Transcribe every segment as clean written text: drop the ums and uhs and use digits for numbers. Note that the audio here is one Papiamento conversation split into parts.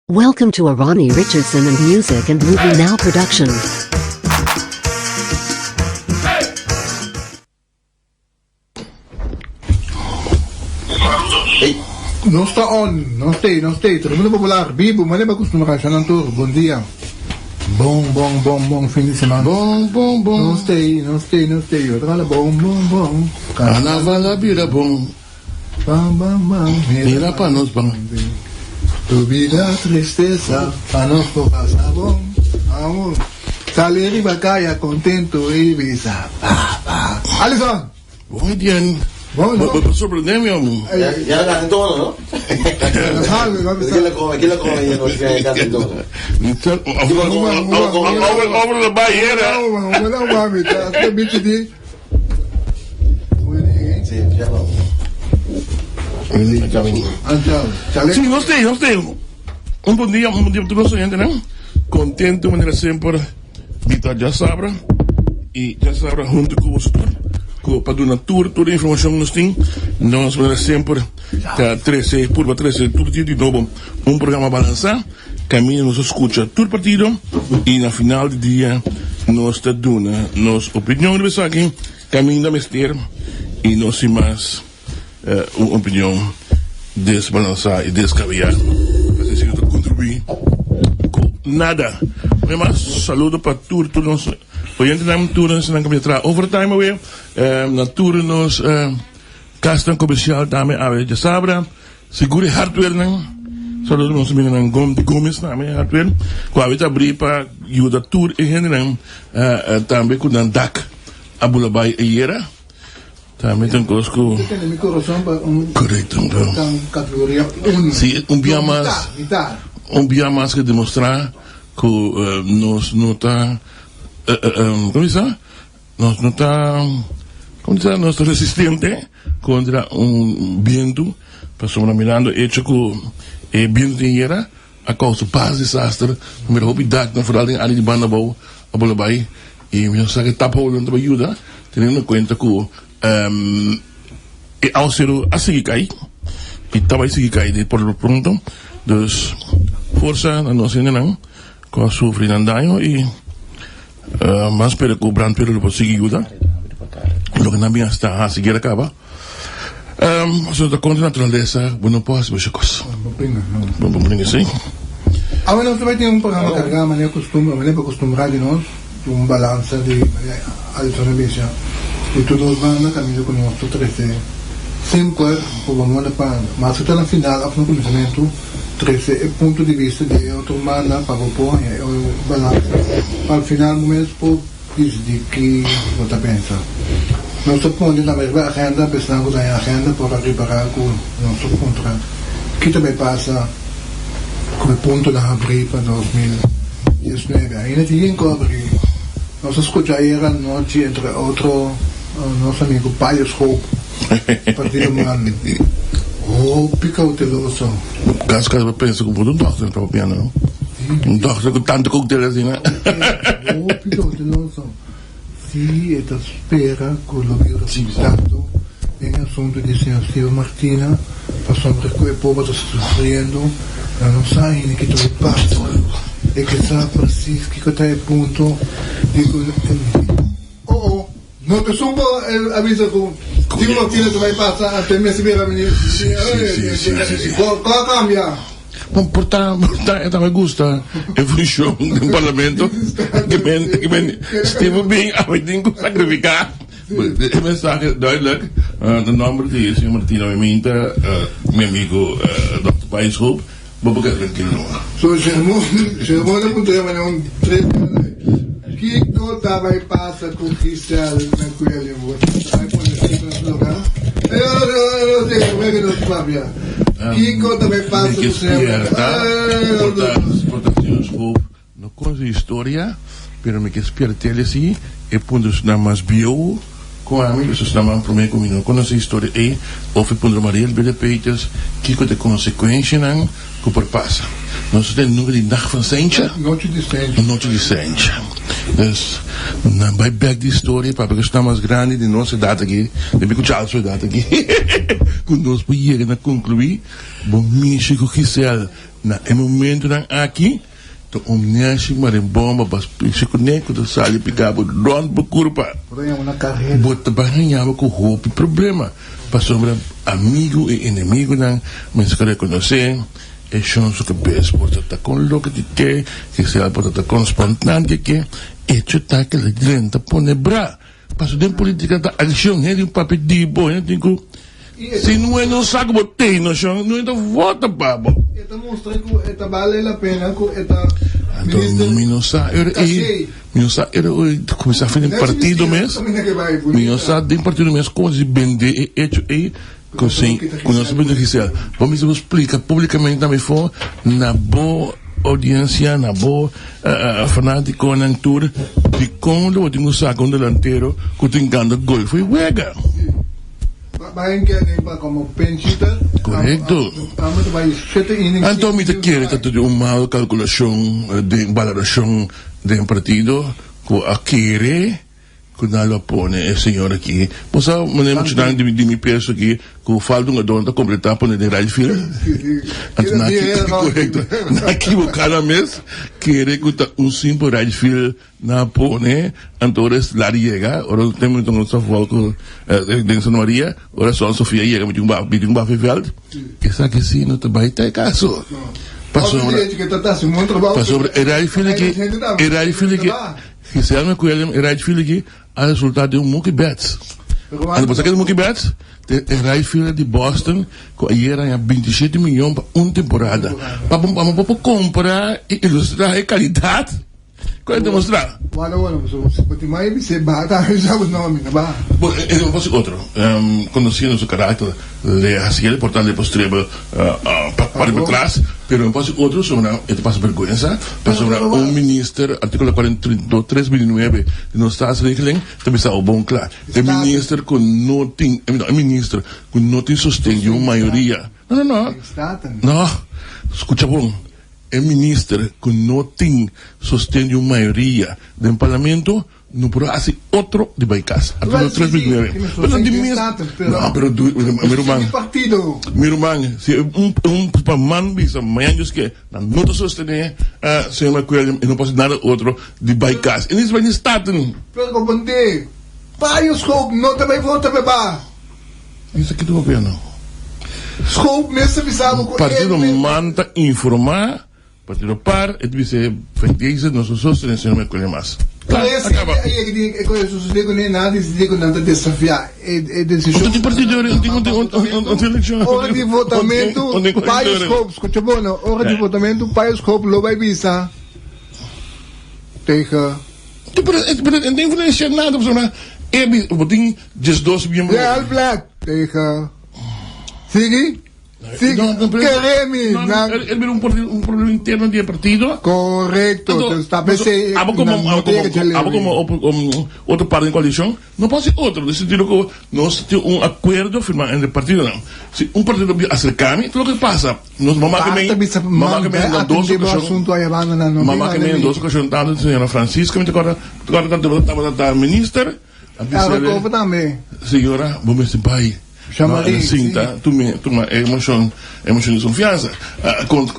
Welcome to a Ronnie Richardson and Music and Movie Now production. Nos ta on, nos t'ei, nos t'ei, Tribuna Popular, bibu, manera bo kustumbrá, Shannon Tur, bon dia. Bon, bon, bon, bon fin di siman. Bon, bon, bon. Nos t'ei, nos t'ei, nos t'ei, otro banda bon, bon, bon. Carnaval a bira bon. Bam bam bam Mira pa nos ban. Tu bida tristesa pa nos por pasa bon Amor Sali riba kaya contento y bisa pa pa Alison! Bon Etienne. Bon no? Bo sorprende mi homi. Ya ya la casi todo, no? Quién la come, quién la come ya no ya casi todo. Over de barriera. Sí, nos te, nos te. Un bon dia, un bon dia pa tur nos oyentenan. Contento manera semper di ta djasabra y djasabra hunto cu boso tur cu pa duna tur tur e informacion nos tin. Nos manera semper ta trece purba trece tur dia di nobo un programa balansa caminda nos a scucha tur partido y na final di dia nos ta duna nos opinion riba esaki. Caminda mester y no sin mas un opinion desbalansa y descabellá. Así si no ta contribuí cu nada. Oye mas, saludo pa tur tur nos oyentenan, tur esnan cu a traha overtime awe, na tur nos casnan comercial tambe awe djasabra, sigur e hardwarenan, saludo nos amigonan di Gomez tambe hardware cu awe ta abri pa yuda tur e hendenan tambe cu nan dak A bula bai ayera tambe ta un kos ku. Te tene mi kurason pa un Korekto bro. tan kategoria unu. Si un bia mas Mitad, mitad. un bia mas ke demostrá ku nos no ta komo bisa nos no ta komo bisa nos ta resistente kontra un bientu pasobra mirando echo ku e bientu tin ayera A causa pas desaster, mi mira hopi daknan foral den área di banda abou a bola bai y mi no sa ke taphounan ta bai yuda teniendo en cuenta cu e awaceru a sigui cay y ta bai sigui cay por lo pronto. Dus forsa na nos hendenan cu a sufri nan daño y ban spera cu brandweer lo por sigui yuda loke nan bin hasta haci guera caba. Pasobra ta kontra naturalesa, bo no por hasi masha kos. Bo no bringa si. Awe nos ta bai tin un programa kargá manera kustumber, manera pa kustumbrá di nos, un balansa di manera Alison a bisa, di tur dos banda kaminda ku nos ta trese semper ku bo manda pa mas ku ta na final òf na kuminsamentu trese e punto di bista di e otro banda pa bo por haña e balansa pa al final bo mes por Disidí ki bo ta pensa. Nos ta pone tambe riba agenda pa esnan ku ta den agenda por a ripará ku nos ta puntra ki ta bai pasa ku e puntonan habrí pa 2019. Ainda tin yen ku habrí. Nos a skucha ayera anochi entre otro nos amigu Payo Schoop, Partido man hopi kouteloso. Kas kas bo pensa ku bo ta un dòkter ta papiando no? Un dòkter ku tantu koutel asina. Hopi kouteloso. Si e ta spera ku lo bin resultado den e asuntu di señor Steven Martina pasobra ku e pober ta sufriendo nan no sa ainda ki ta bai pasa. E ke sa presis kiko ta e punto di ku oh oh. No ta esun bo a bisa ku tin un Martina ta bai pasa anto e mester bira minister. Bo a kambia. Bon por ta por ta e tambe gusta e funshon den parlamento ke men ke men Steven bin awe tin ku sakrifika e mensahe duidelijk na nomber di señor Martina mi minta mi amigo Dòkter Paishoop Bo por keda trankilo no. So Shermon, Shermon a puntra manera un tres Kiko ta bai pasa ku Giselle na Cuello? Bo ta bai pone Steve na su lugar? Papia. Kiko ta bai pasa ku Shermon? Por ta, por ta señor Schoop no conoce historia, pero mi ke spiertele si e punto esnan mas bieu cu ami, dus esnan mas prome cu mi no conoce historia ey, of e puntra Mariel Bele Peters kico ta e consecuencianan cu por pasa. Nos ta nunca di nacht van Sentje. Nochi di Sentje. Nochi di Sentje. Dus nan bay bek di historia papia cu esnan mas grandi di nos edad aki, di mi cu Charles su edad aki, cu nos por yega na conclui bo mishi cu Giselle. Na e momentonan aki ta un neshi marimbomba bas pishi kuné ku ta sali piká bo rònt bo kurpa. Bo ta bai haña bo ku hopi problema pasobra amigu i enemigunan mester ka rekonosé e shon su kabes por ta ta kon loke di ke, kisas por ta ta kon spontan di ke, echo ta ke la drenta pone bra. Paso den politica ta accion, hende tin papia di bo, hende tin cu si no e no sa cu bo tey no shon, no e ta vota pa bo. E ta mustra cu e ta bale la pena cu e ta Anto minister mi no sa ora ey, Cassier. mi no sa ora ey cuminsa fin den partido mes, mi no sa den partido mes como si bende e hecho ey cu si cu nos bende Giselle. Bo mester bo splica publicamente na mi for na bo audiencia, na bo fanaticonan tur dicon lo bo tin cu saca un delantero cu tin gana gol fo'i wega. Corecto. Anto mi ta kere ta tin un mal calculacion den baloracion den partido cu a kere Cu nan lo a pone e señor aki. Bo sa manera muchanan di di mi peso aki cu falta un adorno ta completa pone den right field? Anto nan a corecto. Nan a equivoca nan mes kere cu ta un simpel right field nan a pone anto ora es Larry yega ora ten mi ta softball cu den Santa Maria ora Son Sofia yega mi tin cu mi tin cu baha veld esaki si no ta bay ta e caso pasobra pasobra e right field aki e right field aki Giselle me cuelga e right field aki a resulta den un Mookie Betts. Anto bo sa ken Mookie Betts? Ta e right fielder di Boston cu ayer a haña 27 miyon pa un temporada. Pa bo pa bo compara y ilustra e calidad cu el demostra. Wala wala pasobra si bo tin mai bis'é baha ta bisa bo no mi no baha. Bo e no por si otro. Conociendo su caracter le haci el por tal le por strebel pa riba tras, pero no por haci otro sobra e ta pasa berguensa pasobra un minister articulo 43 29 di nos staatsregeling ta bisa bo bon cla e minister cu no tin e minister cu no tin sosten di un mayoria no no no no scucha bon e minister cu no tin sosten di un mayoria den parlamento No por haci otro di bay cas. Artículo 329. Pero di mes. No, pero du, mi ruman. Mi ruman, si un un pa man bisa mañan Dios ke, nan no ta sostene señor McWilliam y no por haci nada otro di bay cas. E ni bay ni Staten. Pero comprende, Payo Schoop no ta bay vota pe ba. Esaki ta gobierno. Schoop mester bisa bo cu e. Partido man ta informa. Partido par e ta bisa e deze nos no sostene señor Mercurio mas. Klaar, a kaba. Otro tin partido un tin un tin eleccion. Ora di votamento Pius Hope, scucha bon no, ora di votamento Pius Hope lo bay bisa tegen. Pero pero e no influencia nada pasobra e bo tin 12 miembro. Real Black tegen. Sigui. Sí, keremi. No, no, el bira un partido, un problema interno di e partido. Correcto. Entonces, ta p'esei Abo como, abo como, abo como otro parte den coalicion, no por haci otro. Den sentido cu nos tin un acuerdo firma entre partidonan. Si un partido bin acerca mi, loke pasa? Nos mama ke men, mama ke men na dos ocasion, mama ke men na dos ocasion tanto señora Francisca, mi ta corda, ta corda tanto tabata ta minister, a bisa señora bo mester bay. No, el a sinta tuma e mocion, e mocion di desconfiansa.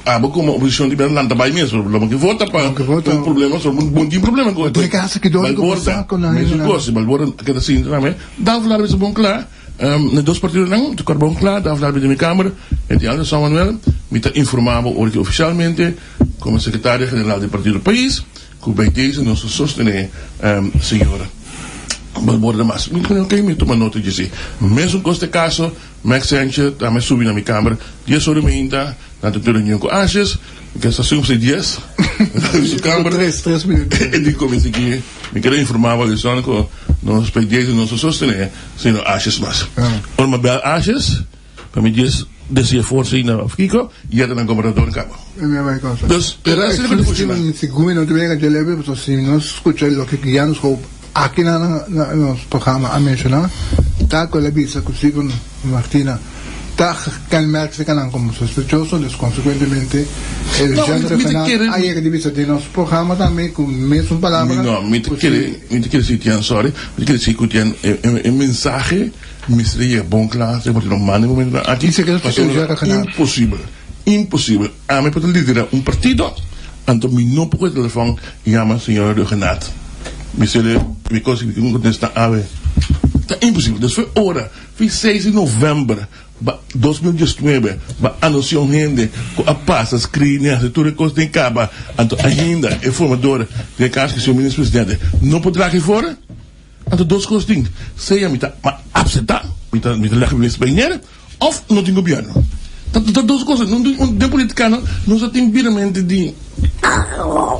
Abo como oposicion di bira lanta bay mes, pero lo ke vota pa un problema, so bo tin problema cu Balborda, mesun cos, Balborda keda sinta tambe. Davelaar bisa bon cla, na dos partidonan, ta kor bon cla, Davelaar bini mi kamer, e di Aldo San Manuel, mi ta informa bo ora ki oficialmente como secretario general di partido pais, Cu bay deze nos ta sostene señor Balborda mas. Mi pone ok mi tuma nota djesi. Mesun cos ta e caso Max Sanchez ta subi na mi camber dies ora mainta nan ta tin reunion cu Ashes mi ke sa cinco pa dies na su camber e di cu mi sigui mi kere informa bo Alison cu nos bay deze nos ta sostene señor Ashes mas. Ora mi a bel Ashes. Pa mi dies desia forsa i na kiko yega na gobernador kaba. Dus e resto di funciona. Segun mi no ta bega dje lebe pasobra si nos scucha loke Janus Hope aki na nos programa a menciona ta cu el a bisa cu Steven Martina ta kenmerk si kanan como sospechoso dus consecuentemente el Jean Revenant a yega di bisa den nos programa tambe cu mesun palabra. No, mi ta kere mi ta kere si Tian sorry mi ta kere si cu Tian e mensahe. Mester yega bon kla, si por tin un manda e momentonan aki, pasobra ta imposibel. Imposibel. Ami por ta lidera un partido, anto mi no por kohe telefòn i yama señora Rhuggenaath. Bis'e mi kos mi tin ku kontestá awe. Ta imposibel. Despues ora fi seis di novèmber ba 2019 ba anunsiá un hende ku a pasa screening, hasi tur e kos den kaba, anto ainda e formador den e kas ku señor minister presidente no por traha for. Anto dos kos tin, sea mi ta apseptá, mi ta mi ta lèg mi mes bañera, òf no tin gobièrnu. Ta ta dos kos, no tin un den politika no nos a tin biramente di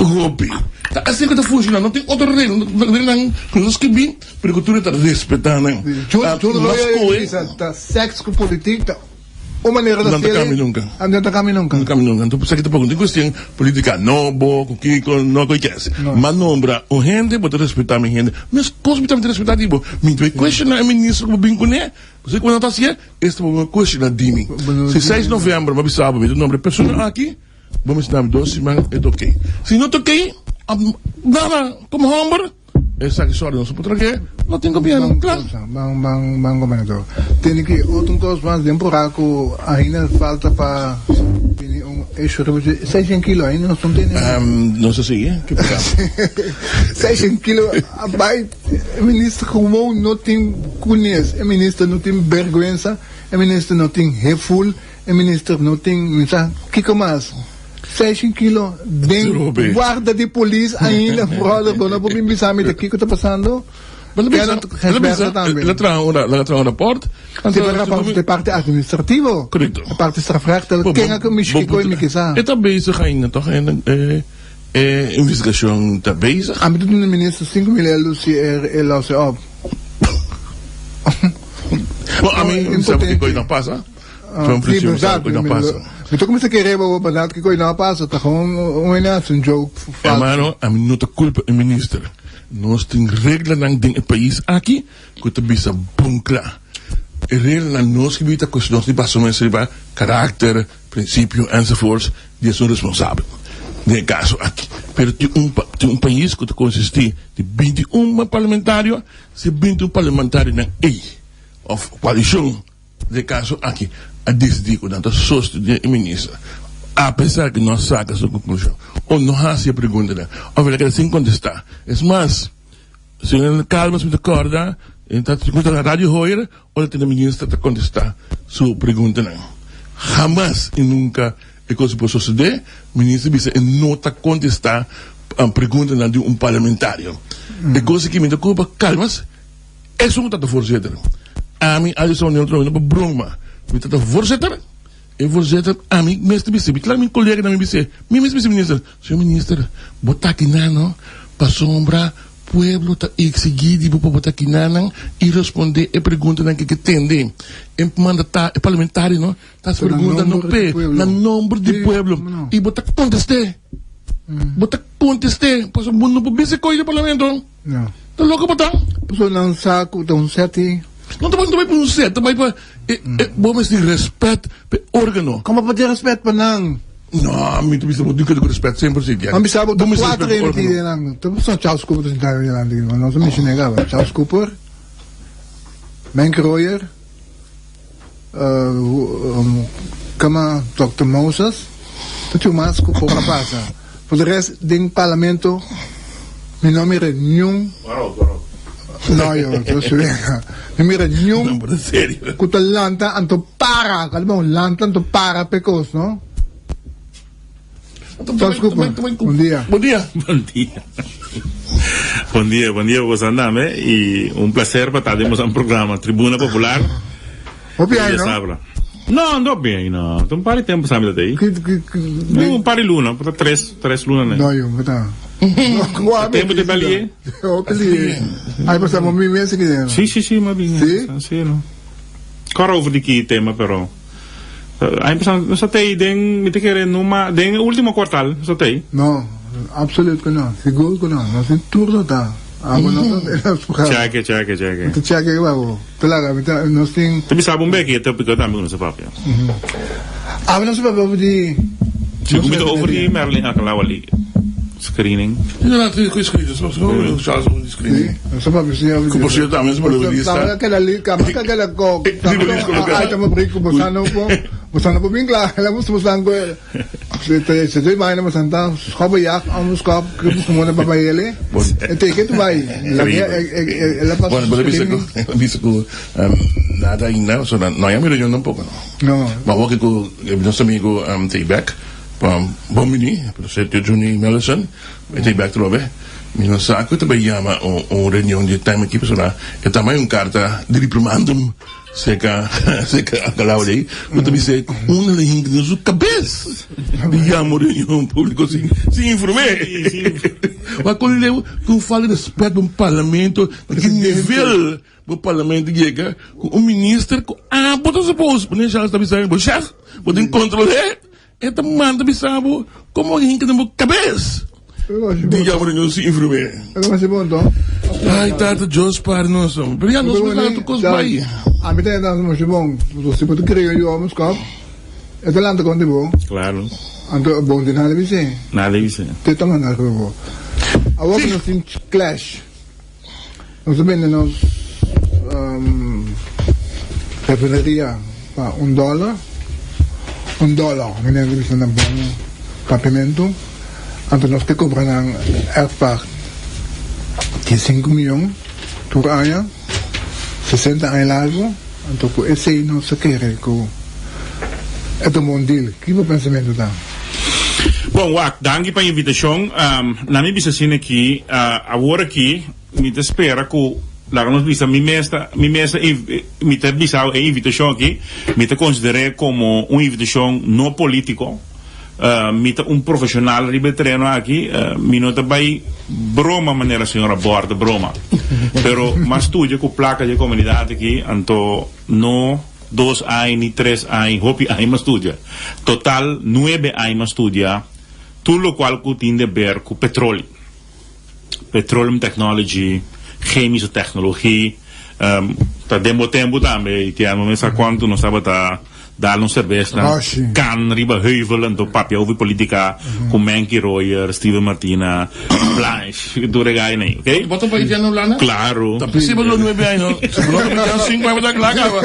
hopi. Ta asina ku ta funshoná, no tin otro regla, reglanan ku nos a skibí, pero ku tur e ta respetá nan. Mas koe. Ta sèks ku politik ta Un manera ta Nan ta cambia nunca. Nan ta cambia nunca. Nan ta cambia nunca. Anto esaki ta poko. Tin cuestion politica nobo, cu kico, no cu kies. Ma nombra un hende, bo ta respeta mi hende. Mescos mi tambe ta respeta di bo. Mi ta bay cuestiona e ministro cu bo bin cune. Pasobra cu bo no ta hacié, es ta bo cuestiona di mi. Si seis november bo a bisa bo mi ta nombra e persona aki, bo mester dami dos siman e ta ok. Si no ta ok, nada, como homber. Esaki sòri nos por trag'é, no tin gobièrnu, kla. Ban, ban, ban gobernador. Tene ki otro kos mas den por ku ainda falta pa bini un issue riba dje. Seishen kilo ainda nos no tene. Nos a sigui, ke pasa? Seishen kilo a bai, e minister gewoon no tin kunes, e minister no tin bergwensa, e minister no tin heful, e minister no tin mi sa kiko mas. Seishin kilo den warda di polis ainda brother bo no por bin bisa mi ta kiko ta pasando. Gijsbertha tambe. El a traha un el a traha un rapport. Si pero rapport ta e parti administrativo. Correcto. E parti strafrechtelijk ken a mishi kiko y mi kisa. E ta bezig ainda toch e e investigacion ta bezig. Ami ta duna minister 5000 euro si e los e op. Bo ami sa kiko no pasa. Zo'n presión sa ku no pasa. Mi ta kuminsá kere bo berdad kiko no a pasa, ta gewoon un hende hasi un joke falso. Hermano, ami no ta kulpa e minister. Nos tin reglanan den e pais aki ku ta bisa bon kla. E reglanan no skibí ta ku nos tin basa mes riba karakter, prinsipio enzovoorts di esun responsabel den e kaso aki. Pero tin un tin un pais ku ta konsistí di 21 parlamentario, si e 21 parlamentarionan ei òf koalishon Den e kaso aki a disidí ku nan ta sostené e minister apesar ku no a saka su konklushon o no hasi e preguntanan òf el a keda sin kontestá. Es mas, señor Calmes mi ta kòrda e ta skucha na radio hoyer ora tende minister ta kontestá su preguntanan. Hamas i nunka e kos por sosodé, minister bisa e no ta kontestá preguntanan di un parlamentario. E kos aki mi ta kulpa Calmes. Esun ta ta voorzitter. Ami Alison Neil Troy no pa broma. Mi ta ta voorzitter. E voorzitter ami mes ta bis'é. Mi kla mi colega mi bis'é. Mi mes bis'é minister. Señor minister, bo ta aki nan no pasobra pueblo ta exigi di bo pa bo ta aki nan y responde e preguntanan ke ke tende. E mandata e parlamentario no ta haci pregunta no p'e na nomber di pueblo y bo ta contest'é. Bo ta contest'é pasobra bo no por bisa e coy den parlamento. No. Ta loko bo ta? Pasobra nan sa ku ta un sèt i. No ta bai pa un sèt, ta bai pa e bo mester tin rèspèt pa e órgano. Komo bo tin rèspèt pa nan? No, mi ta bisa bo tin ku rèspèt semper si Nan bisa bo ta kuater hende tin den nan. Ta pasobra Charles Cooper ta sinta awe dilanti aki. Nos a menshon'é kaba. Charles Cooper, Menk Royer, kama Dòkter Moses. Ta tin mas ku por a pasa. Por de rest den parlamento mi no mira niun No yo yo su venga mi mira niun ku ta lanta anto para kal bon lanta anto para p'e kos no Charles Cooper bon dia. Bon dia. Bon dia. Bon dia, bon dia boso andame y un placer pa ta den boso programa Tribuna Popular. Hopi aña no? No, no hopi aña no. Ta un par di tempo sa mi ta tei. No, un par di luna, por ta tres, tres luna ne. No, yo, ta. E tempo te balie? Hopi lie. Ai pasa mo mi mes ki. Si, si, si, ma bin. Si? Si, no. Kor over di ki tema, pero ai pasa no sa tei den mi ta kere numa den e ultimo kwartal no sa tei. No, absoluut ku no. Sigur ku no. Nos tin tur no ta. Abo no ta. Cheke, cheke, cheke. Ta cheke abo. Ta laga mi ta nos tin. Ta bisa bo un beki e topico tambe cu nos a papia. Awe nos a papia over di. Si cu mi ta over di Marilyn Akalawali screening. No, no, cu screening, nos a papia over di screening. Si, nos a papia si over di. Cu por cierto tambe nos a papia over di esta. Tamba keda li, tamba keda ko. Tamba ai tamba brik cu bo sa no por. Boso no por bin kla, el a mustra boso ku se doi bai na boso ta schoppen jak om skop ku boso mona pa bai ele. E teke tu bai. El a pasa. Bueno, bo bisa ku bisa ku nada ainda, so no hay reunion tampoco no. No. Ma wak ku nos amigo tei bek pa bon bini, pero se tio Juni Mellison e tei bek trobe. Mi no sa ku ta bai yama un reunion di time aki pasobra e ta mai un karta di reprimandum. Seka seka Alcalá ora ei, bo ta bisa ku un la hinka den su kabes di yama un reunion públiko sin sin inform'é. Wak kon leu ku un falta di rèspèt pa un parlamento, na ki nivel bo parlamento yega ku un minister ku abo ta supos, manera Charles ta bisa, bo shèf, bo tin kontrol'é. E ta manda bisa bo komo hinka den bo kabes di yama reunion sin informé. Ai tata Dios spar nos. Pero ya nos mester laga tur kos bai. Ami ta yanda masha bon. Si bo ta kria yu hombres kòp, e ta lanta kontra bo. Claro. Anto bo no tin nada di bis'é. Nada di bis'é. Te ta manda riba bo. Awor ku nos tin clash, nos ta bende nos refineria pa un dòler, un dòler, mi nènte bisa na bon papiamentu, anto nos ke kobra nan erfpacht di sinku miyon tur aña, sesenta aña largu, anto ku esei nos ta kere ku e ta un bon deal. Ki bo pensamentu ta? Bon, wak, danki pa invitashon. Na mi bisa asina aki, awor aki mi ta spera ku, laga nos bisa, mi mes ta, mi mes ta, mi ta bisa e invitashon aki, mi ta konsider'é komo un invitashon no polítiko. Mi ta un profeshonal riba e tereno aki, mi no ta bai broma manera señora Bor ta broma, pero m'a studia ku plaka di e komunidat aki, anto no. Dos aña ni tres aña, hopi aña m'a studia. Total nuebe aña m'a studia tur locual cu tin de ber cu petroli. Petroleum technology, chemische technologie, ta den bo tempo tambe y te amo mesa cuanto nos tabata dal un cerveza can riba heuvel anto papia over politica cu Menky Royer, Steven Martina, Blanche, tur e gainan ey, ok? Bo ta bai dja na Hulanda? Claro. Ta posibel lo nuebe aña no. Si bo no ta bai dja cinco aña bo ta kla kaba.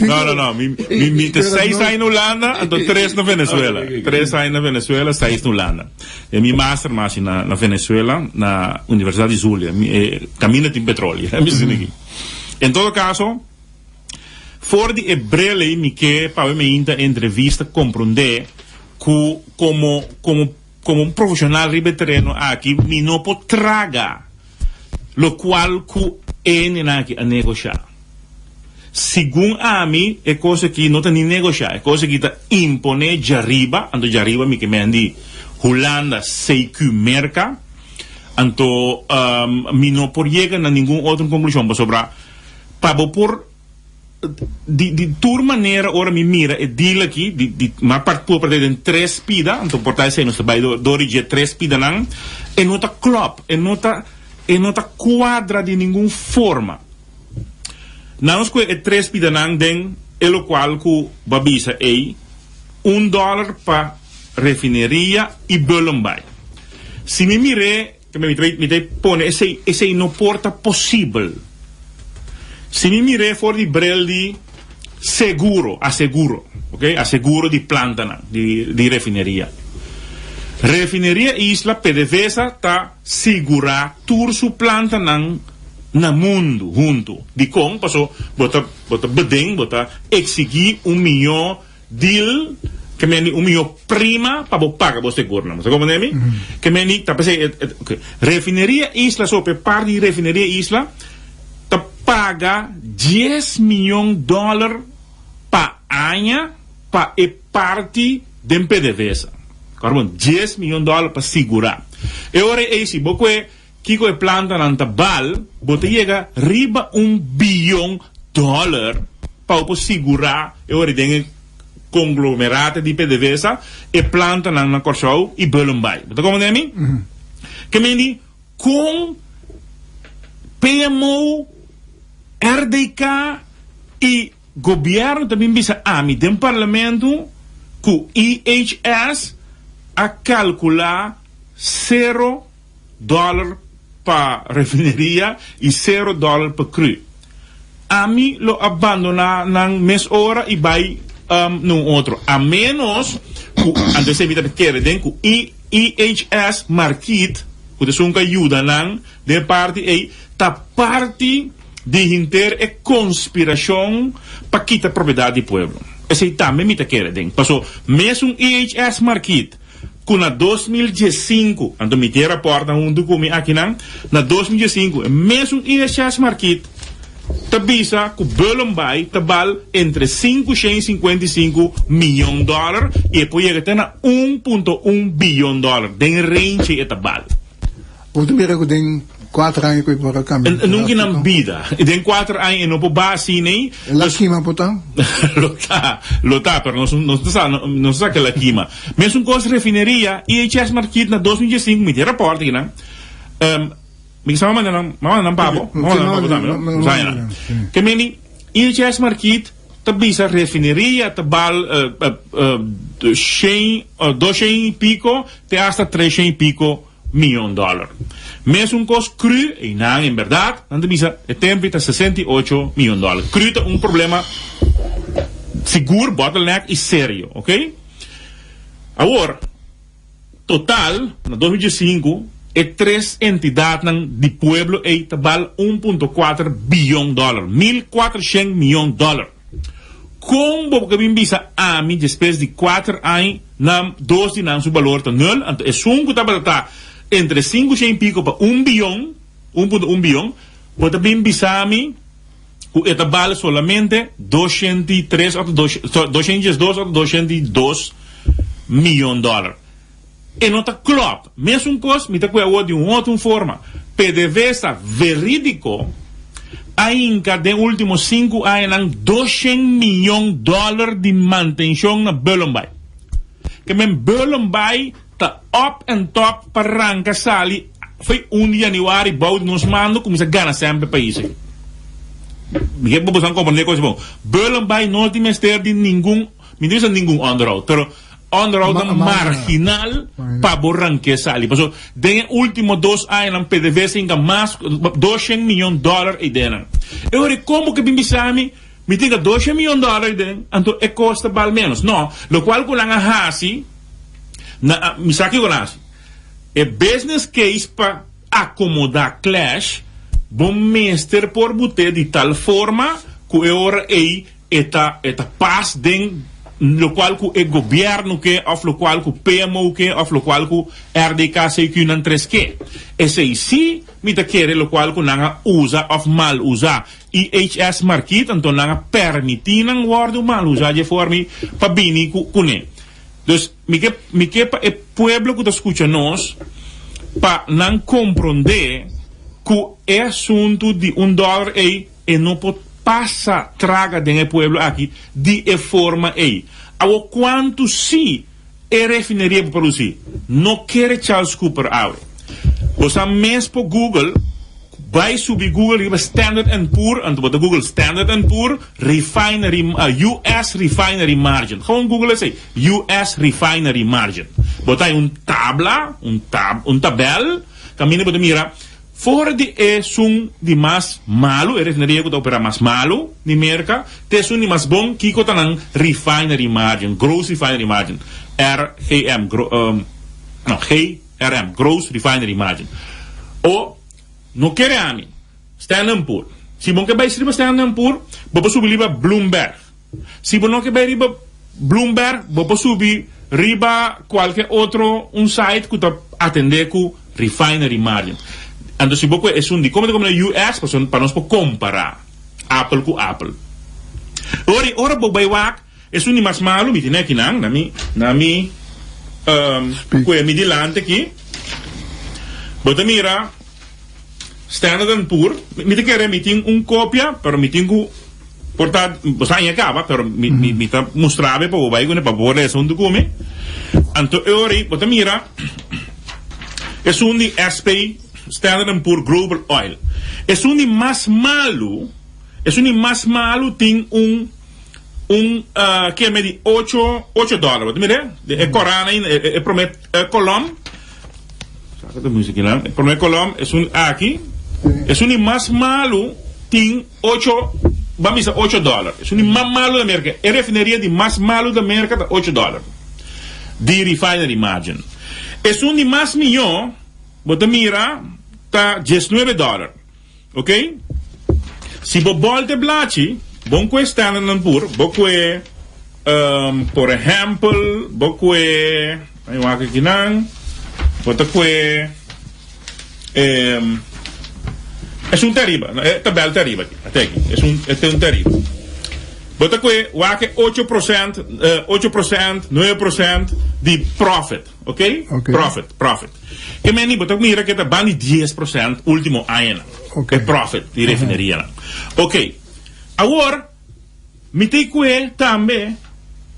No, no, no. Mi, mi, mi ta seis aña na Hulanda, anto tres na Venezuela. Tres aña na Venezuela, seis na Hulanda. E mi master mas na, na Venezuela, na Universidad di Zulia. Mi, e, caminda tin petrolio. Mi sini aki. En todo caso, For di e bril ei mi ke pa mi inta entrevista komprondé ku komo komo komo un profeshonal riba e tereno aki mi no por traga lokual ku e hendenan aki a negoshá. Segun ami e kos aki no ta ni negoshá, e kos aki ta imponé djariba, anto djariba mi ke men di Hulanda CQ Merka, anto mi no por yega na ningun otro konklushon pasobra Pa bo por di di tur manera ora mi mira e deal aki di di m'a part por parti den tres pida anto por ta esei nos ta bai dor di dje tres pidanan e no ta klòp e no ta e no ta kuadra di ningun forma. Nan nos kohe e tres pidanan den e lokual ku bo a bisa ei un dòler pa refineria i Bullenbaai. Si mi mir'é. Mi ta mi ta pone esei esei no por ta posibel. Si mi mir'é for di bril di seguro, aseguro, ok, aseguro di plantanan di di refineria. Refineria Isla PDVSA ta sigurá tur su plantanan na mundu huntu. Dikon? Paso bo ta bo ta beden, bo ta eksigí un miñó Deal ke meni un mihó prima pa bo paga bo segurnan. Bo sa komprendé mi? Ke meni ta p'esei e e ok. Refineria Isla so p'e parti di Refineria Isla ta paga dies miyon dòler pa aña pa e parti den PDVSA. Kòrda bon, dies miyon dòler pa sigurá. E ora ei si bo kue kiko e plantanan ta bal, bo ta yega riba un biyon dòler. Pa bo por sigurá e ora den e konglomerate di PDVSA e plantanan na Kòrsou i Bullenbaai. Bo ta komprendé mi? Ke men di kon PMO, RDK i gobièrnu ta bin bisa ami den parlamento ku IHS a kalkulá sero dòler pa refineria i sero dòler pa cru. Ami lo a bandoná nan mes ora i bai. na un otro. A ménos ku, anto esei mi ta kere den ku IHS Markit, ku ta esun ku a yuda nan den e parti ei, ta parti di henter e konspirashon pa kita propiedat di pueblo. Esei tambe mi ta kere den. Paso mesun IHS Markit ku na 2015, anto mi tin e rapòrtnan huntu ku mi akinan, na 2015 e mesun IHS Markit ta bisa ku Bullenbaai ta bal entre 555 miyon dòler i e por yega te na 1.1 biyon dòler, den range ei e ta bal. Bo ta mira ku den kuater aña ku e por a kambia E nunca nan bida. Den kuater aña e no por ba asina ei. El a kima por ta? Lo ta, lo ta, pero nos nos no sa, nos no sa ke el a kima. Mesun kos refineria, IHS Markit na 2015, mi tin rapòrt akinan, mi kisa manda nan, m'a manda nan pa bo, m'a manda nan pa bo tambe, no? Bo sa nan. Ke meni, IHS Markit ta bisa refineria ta bal shen, doshen i piko te hasta treshen i piko miyon dòler. Mesun kos cru, einan en bèrdat nan ta bisa e tempu ta 68 miyon dòler. Cru ta un problema sigur, bottleneck, i serio, ok. Awor, total na 2015 e tres entidatnan di pueblo ei ta bal 1.4 biyon dòler, 1400 miyon dòler. Kon bo ke bin bisa ami despues di kuater añ nan dos di nan su balor ta nul, anto esun ku tabata ta entre sinku shen i piko pa un biyon, 1.1 biyon, bo ta bin bisa mi ku e ta bal solamente 203 òf 212 òf 202 miyon dòler. E no ta klòp. Mesun kos mi ta kue awor di un otro un forma. PDVSA verídiko a hinka den último sinku añanan doshen miyon dòler di mantenshon na Bullenbaai. Ke men Bullenbaai ta up and top pa ranka sali fo'i un di yanüari bou di nos mando kuminsá gana semper pais aki. Mi ke pa boso a komprendé kos bon. Bullenbaai no tin mester di ningun, mi no bisa ningun onderhoud, pero Onderhoudnan marginal pa bo ranke sali. Paso den e ultimo dos añanan PDVSA hinka mas ku doshen miyon dòler eidennan. E ora ei kon bo ke bin bisa mi, mi tin ka doshen miyon dòler eiden, anto e kos ta bal ménos. No, lokual ku nan a hasi, nan a, mi sa kiko nan a hasi. E business case pa akomodá clash, bo mester por but'é di tal forma ku e ora ei E ta e ta pas den lokual ku e gobièrnu ke òf lokual ku PMO ke òf lokual ku RDKCQ nan tres ke. Esei sí mi ta kere lokual ku nan a usa òf mal usa IHS Markit anto nan a pèrmití nan wòrdu mal usa dje forma pa bini ku kuné. Dus mi ke mi ke pa e pueblo ku ta skucha nos pa nan komprondé ku e asuntu di un dòler ei E no por pasa traga den e pueblo aki di e forma ei. Awor cuantu si e refineria por produci? No kere Charles Cooper awe. Bo sa mes por Google, bay subi Google riba Standard and Poor, anto bo ta Google Standard and Poor refinery, US refinery margin. Gewoon Google esey, US refinery margin. Bo ta hay un tabla, un tab, un tabel, caminda bo ta mira. For di esun di mas malu, e refineria ku ta operá mas malu di Merka, te esun di mas bon, kiko ta nan refinery margin, gross refinery margin, RGM, no, GRM, gross refinery margin. O no kere ami, Standard and Poor. Si bo ke bai riba Standard and Poor, bo por subi riba Bloomberg. Si bo no ke bai riba Bloomberg, bo por subi riba kualke otro un site ku ta atendé ku refinery margin. Anto si bo kue esun di komo ta komo na US, pasobra pa nos por kompará apel ku apel. Ora i ora bo bai wak esun di mas malu, mi tene akinan na mi na mi kue mi dilanti aki, bo ta mira Standard and Poor, mi ta kere mi tin un kopia, pero mi tin ku Por ta, bo sa aña kaba, pero mi, mi, mi ta mustra bo pa bo bai kuné, pa bo lesa huntu ku mi. Anto e ora ei bo ta mira esun di SP, Standard and Poor Global Oil. Esun di mas malu, esun di mas malu tin un, un keme di ocho, ocho dòler. Bo ta mira e? E korana ei, e promé kolòm. Saka ta music kinan. E promé kolòm, esun aki. Esun di mas malu tin. Ocho. Ban bisa ocho dòler. Esun di mas malu na Merka. E refineria di mas malu na Merka ta ocho dòler di refinery margin. Esun di mas mihó bo ta mira ta diesnuebe dòler. Ok? Si bo bòlta e blachi, bon ku e standardnan pur, bo kue, por ehèmpel, bo kue, ai wak akinan, bo ta kue. Esun te ariba, e tabel te ariba aki, ate aki, esun e un te ariba. Bo ta koe wak e 8%, 8%, 9% di profit, ok? Ok. Profit, profit. Ke meni bo ta mira ke ta ban di 10% ultimo añanan. Ok. E profit di refinerianan. Ok. Awor, Mi ta kue tambe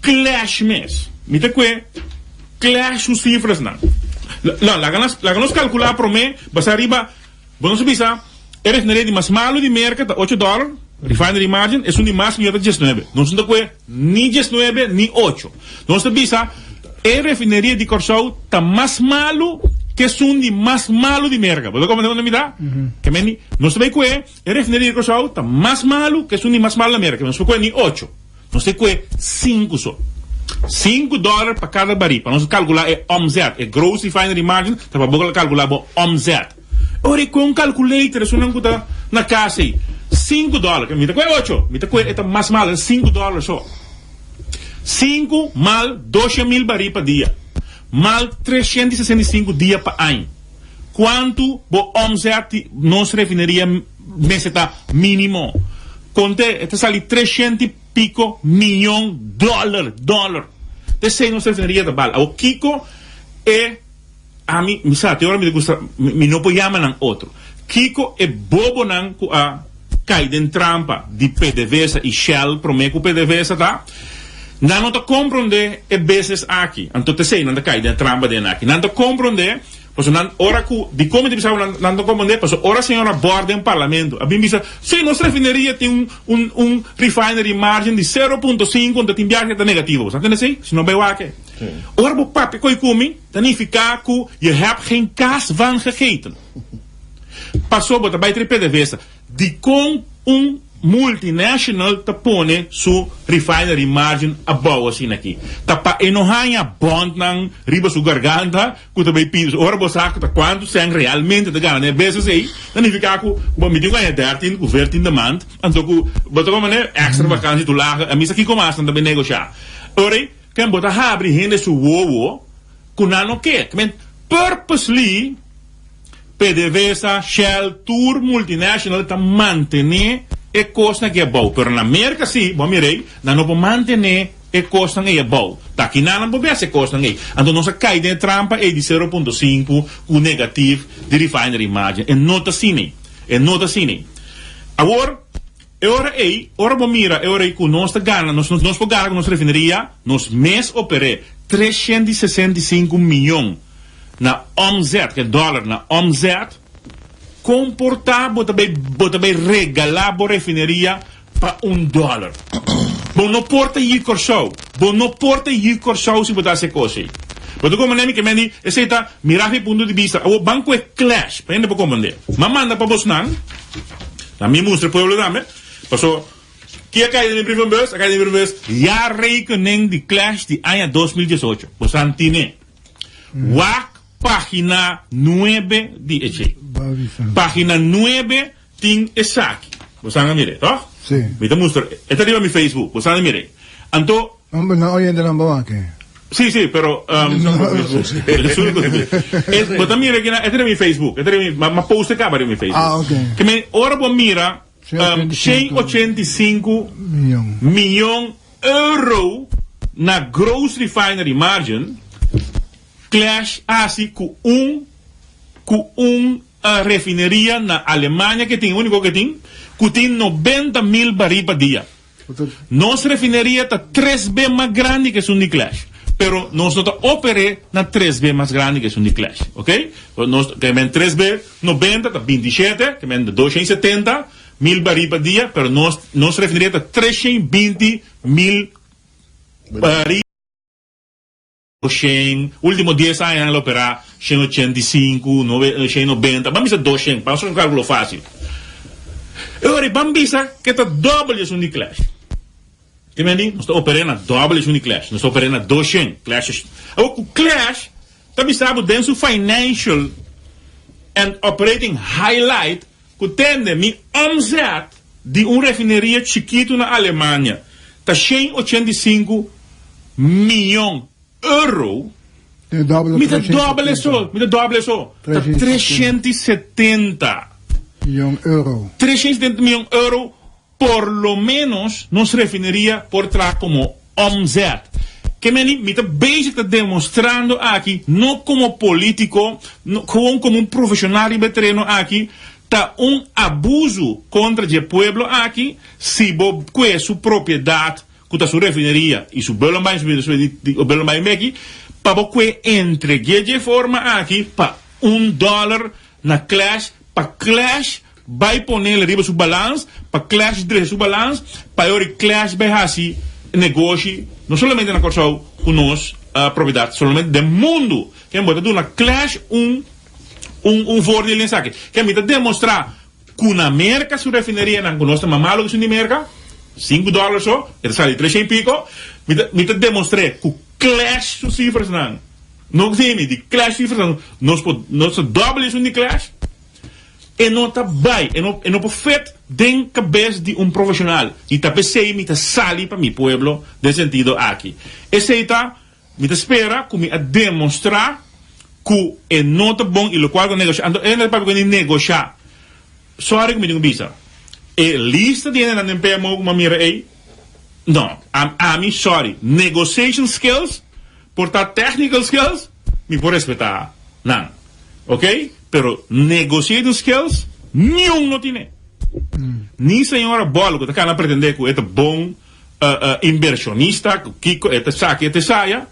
clash mes. Mi ta kue clash su cifrasnan. No, laga nos, laga nos calcula prome basa riba, bo nos a bisa e refineria di mas malo di Merca ta ocho dollar, refinery margin, esun di mas miyo ta diesnuebe. Nos no ta kue ni diesnuebe ni ocho. Nos ta bisa e refineria di Corsou ta mas malo ke esun di mas malo di Merca. Bo ta comprende unda mi ta? Ke meni nos ta bay kue. E refineria di Kòrsou ta mas malu ku esun di mas malu na Merka. Nos por kue ni ocho. Nos ta kue sinku so. Sinku dòler pa kada barí. Pa nos kalkulá e omzet, e gross refinery margin, ta pa bo kalkulá bo omzet. Ora e kue un calculator, esunnan ku ta na kas ei, sinku dòler. Mi ta kue ocho. Mi ta kue e ta mas malu, sinku dòler so. Sinku mal 200.000 barí pa dia. Mal 365 dia pa aña. Kuantu bo omzet di nos refineria mester ta minimo? Konte, e ta sali treshent i piko miyon dòler, dòler. T'esei nos refineria ta bal. Awor kiko e, ami, mi sa, te ora mi ta gusta, mi no por yama nan otro. Kiko e bobonan ku a kai den trampa di PDVSA i Shell promé ku PDVSA ta? Nan no ta komprondé e business aki. Anto t'esei nan ta kai den trampa den aki. Nan ta komprondé. Pasobra nan ora ku, dikon mi ta bisa nan nan ta komprondé? Pasobra ora señora Bor den parlamento a bin bisa, sí, nos refineria tin un un un refinery margin di sero punto sinku, anto tin biaha ta negativo. Bo sa tende esei? Si no bai wak e. Ora bo papia koi ku mi, ta nifiká ku je hebt geen kaas van gegeten. Pasobra bo ta bai trae PDVSA. Dikon un multinational ta pone su refinery margin abou asina aki? Ta pa e no haña bondnan riba su garganta ku ta bay pidi. Ora bo sa ku ta kuantu sèn realmente ta gana den e business ei, ta nifiká ku bo mi tin ku haña dertien ku veertien de maand, anto ku bo ta manera extra vakantie toelage, a mi sa kiko mas nan ta bay negoshá. Ora ei, ken bo ta habri hende su wowo ku nan no ke. Purposely. PDVSA, Shell, tur multinational ta mantené e kosnan aki abou. Pero na Merka si, bo a mira ei, nan no por mantené e kosnan ei abou. Ta kinan nan por bes e kosnan ei. Anto nos a kai den e trampa ei di sero punto sinku ku negatif di refinery margin. E no ta asina ei. E no ta asina ei. Awor, e ora ei, ora bo mira e ora ei ku nos ta gana, nos nos por gana ku nos refineria, nos mes oper'é 365 miyon. Na omzet, ke dòler na omzet, kon por ta bo ta bay bo ta bay regalá bo refineria pa un dòler? Bo no por ta yu Kòrsou, bo no por ta yu Kòrsou si bo ta hasi e kos ei. Bo ta komprendé mi? Ke men di esei ta mirá fi punto di bista. Awor ban ku e clash pa hende por komprendé. M'a manda pa bosnan, na mi mustra e pueblo tambe, paso Ki a kai den mi brievenbus? A kai den mi brievenbus jaarrekening di clash di aña 2018. Bosan tine. Wak pagina nuebe di e che. Pagina nuebe tin esaki. Bo san a mir'é, toch? Sí. Mi ta mustra, e ta riba mi Facebook, bo san a mir'é. Anto. No, no oyentenan bo wak e. Sí, sí, pero. Bo ta mira aki na, e ta riba mi Facebook, e ta riba mi, m'a post e kaba riba mi Facebook. Ah, ok. Ke men, ora bo mira, 185 miyon euro na gross refinery margin clash hasi ku un ku un refineria na Alemania ke tin, uniko ke tin, ku tin 90.000 barí pa dia. Nos refineria ta tres be mas grandi ke esun di Clash, pero nos no ta oper'é na tres be mas grandi ke esun di Clash, ok? Nos ke men tres be 90 ta 27, ke men 270 mil barí pa dia, pero nos nos refineria ta 320 mil barí. Shen, ultimo dies aña nan lo operá shen 85, nove, shen 90, ban bisa 200, pa nos un kálkulo fásil. E ora ei ban bisa ku e ta dòbel di esun di Clash. Te men di, nos ta oper'é na dòbel esun di Clash. Nos ta oper'é na doshen. Clash Awor ku Clash ta bisa bo den su financial and operating highlight ku tende mi omzet di un refineria chikitu na Alemania ta 185 miyon euro, mi ta dòbel eso, mi ta dòbel eso, ta 370 miyon euro. 370 miyon euro por lo menos nos refineria por traha komo omzet. Ke meni mi ta bezig ta demostrando aki, no komo politiko, no, gewoon komo un profeshonal riba e tereno aki, ta un abuso kontra dje pueblo aki si bo kue su propiedat ku ta su refineria i su Bullenbaai, su Bullenbaai meki, pa bo kue entreg'é dje forma aki pa un dòler na Clash, pa Clash bai ponel riba su balans, pa Clash drecha su balans, pa e ora Clash bai hasi negoshi no solamente na Kòrsou ku nos propiedat, solamente den mundu. Ken bo ta duna Clash un un un voordeel den esaki. Ken mi ta demostrá Ku na Merka su refinerianan ku nos ta mas malo ku esun di Merka, sinku dòler so, e ta sali treshen i piko, mi ta mi ta demostr'é ku Clash su sifrasnan, no ku mi, di Clash sifrasnan, nos por nos ta dòbel esun di Clash, e no ta bai, e no e no por fit den kabes di un profeshonal, i ta p'esei mi ta sali pa mi pueblo den sentido aki. Esei ta Mi ta spera ku mi a demostrá ku e no ta bon i lokual ku negoshá. Anto e hende ta papia ku e negoshá. Sorry ku mi tin ku bisa. E lista di hendenan den PMO ku mi a mira ei, no. Ami, sorry. Negotiation skills por ta technical skills, mi por respetá nan. Ok? Pero negotiating skills, niun no tine. Ni señora Bolo ku ta kana pretendé ku e ta bon. Inversionista ku kiko e ta saki e ta esaya,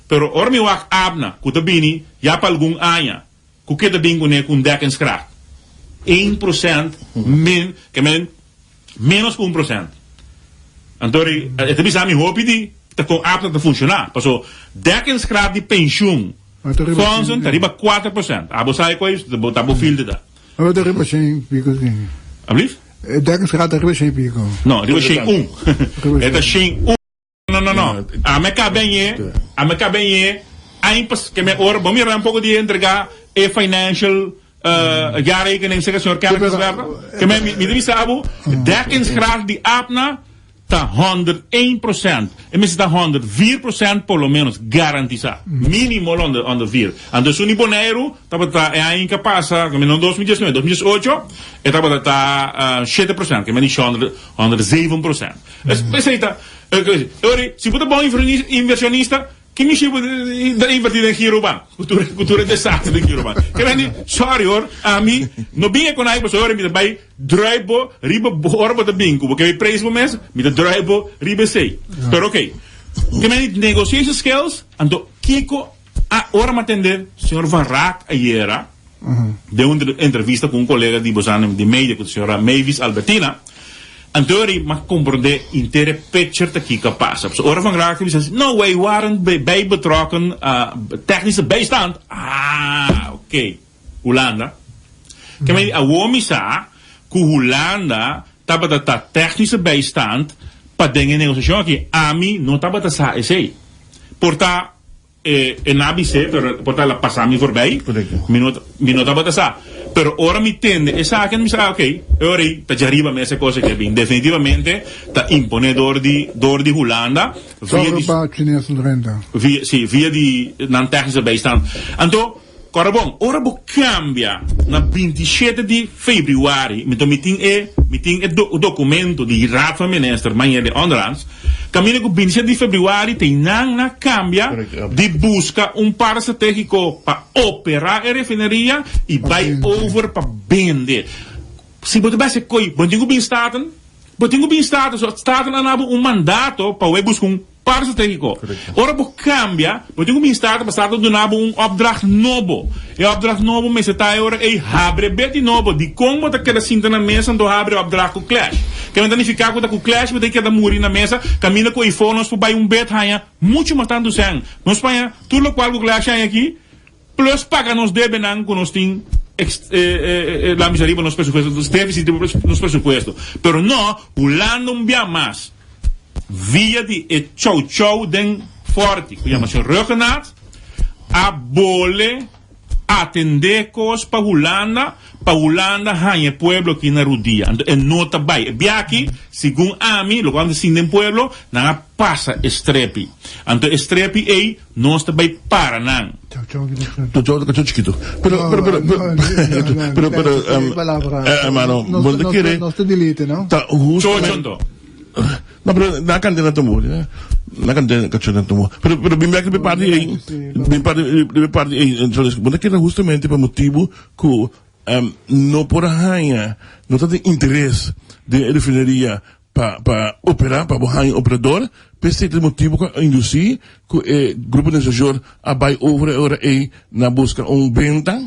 pero ora mi wak Abna ku ta bini ya pa algun aña ku ke ta bin kuné ku un dekkingskracht een procent min ke men menos ku un procent anto e ta bisa mi hopi di ta kon Abna ta funshoná paso dekkingskracht di penshun fondsen ta riba 4% abo sa e koe ta bo filter ta. Abo ta riba shen piko si. Ablief? E dekkingsgraad ta riba shen piko. No, riba shen un. E ta shen un. No, no, no. Ame ka ben ye, ame ka ben ye, ain pas, ke me ora, bo mira un poko di entrega e financial uh, jaarrekening, seka señor Kenneth Werner. Ke me, mi, mi ta bisa bo, dekkingsgraad di Abna ta 101%. E mester ta 104% por lo menos, garantisa. Minimo 104. Anto esun di Boneiru tabata e aña ke pasa, ke no 2019, 2018, e tabata ta 7%, ke men di 107%. Esei ta, ori, si bo ta bon inversionista, Ki mishi bo ta inverti den Girobank? Ku tur ku tur e desastre den Girobank. Ke men di, sorry hoor, ami no bin e konai pasobra ora mi ta bai druip bo riba ora bo ta bin ku bo ke bai preis bo mes, mi ta druip bo riba esei. Pero ok. Ke men di negotiation skills, anto kiko a ora mi a tende señor Van Raak ayera den un entrevista ku un kolega di bosan di media ku ta señora Mavis Albertina, Anto ri m'a comprende inter e picture ta kico a pasa. Pasobra ora Van Raak ta bisa no, wij waren bij betrokken, technische bijstand. Ah, ok. Hulanda. Ke mei awor mi sa cu Hulanda tabata ta technische bijstand pa den e negociacion aki. Ami no tabata sa esey. Por ta E e na bis'é, pero por ta el a pasa mi voorbij. Mi no mi no tabata sa. Pero ora mi tende esaki, mi sa, ah, oké, e ora ei ta djariba mes e kos aki a bin. Definitivamente ta imponé dor di dor di Hulanda via di. Sòru pa Chinees renta. Via, sí, via di nan technische bijstand. Anto, kòrda bon, ora bo kambia na 27 di febrüari, mi to mi tin e mi tin e dokumento di Raad van Minister mañana di onderhands, Caminda cu 27 di februari te nan na cambia di busca un par strategico pa opera e refineria y bay over pa bende. Si bo ta bay haci coy, bo tin cu bin Staten? Bo tin cu bin Staten, so Staten a nabo un mandato pa bay busca un par strategico. Ora bo cambia, bo tin cu bin Staten pa Staten duna bo un opdracht nobo. E opdracht nobo mester ta e ora ei habre beti nobo. Dikon bo ta keda sinta na mesa anto habre opdracht ku Clash? Ke ta nifiká ku ta ku Clash bo ta keda muri na mesa kaminda ku eifo nos por bai un bet haña muchu mas tantu sèn. Nos paña tur lokual ku Clash haña aki plus paga nos debenan ku nos tin. Laat mi sa riba nos presupuesto, nos deficit riba nos presupuesto. Pero no, Hulanda un bia mas via di e chow chow den Forti, ku yama señor Rhuggenaath, a bole atende kos pa Hulanda, pa Hulanda haña e pueblo aki na rudia. Anto e no ta bai. E bia aki, segun ami, loke anda sinti den pueblo, nan a pasa e strepi. Anto e strepi ei Nos ta bai para nan. Chau chau ta chiquito. Pero pero pero pero pero hermano, bo ta kere ta justamente No pero na kante na tambor na kante cacho na tambor. Pero pero bin bek riba e parti ei bin parti riba e parti ei bo ta kere justamente pa motibo ku no por a haña no ta tin interes den e refineria Pa pa operá, pa bo haña operador, p'esei ta e motibu ku a indusí ku e grupo di negosiashon a bai over e ora ei na buska un benta.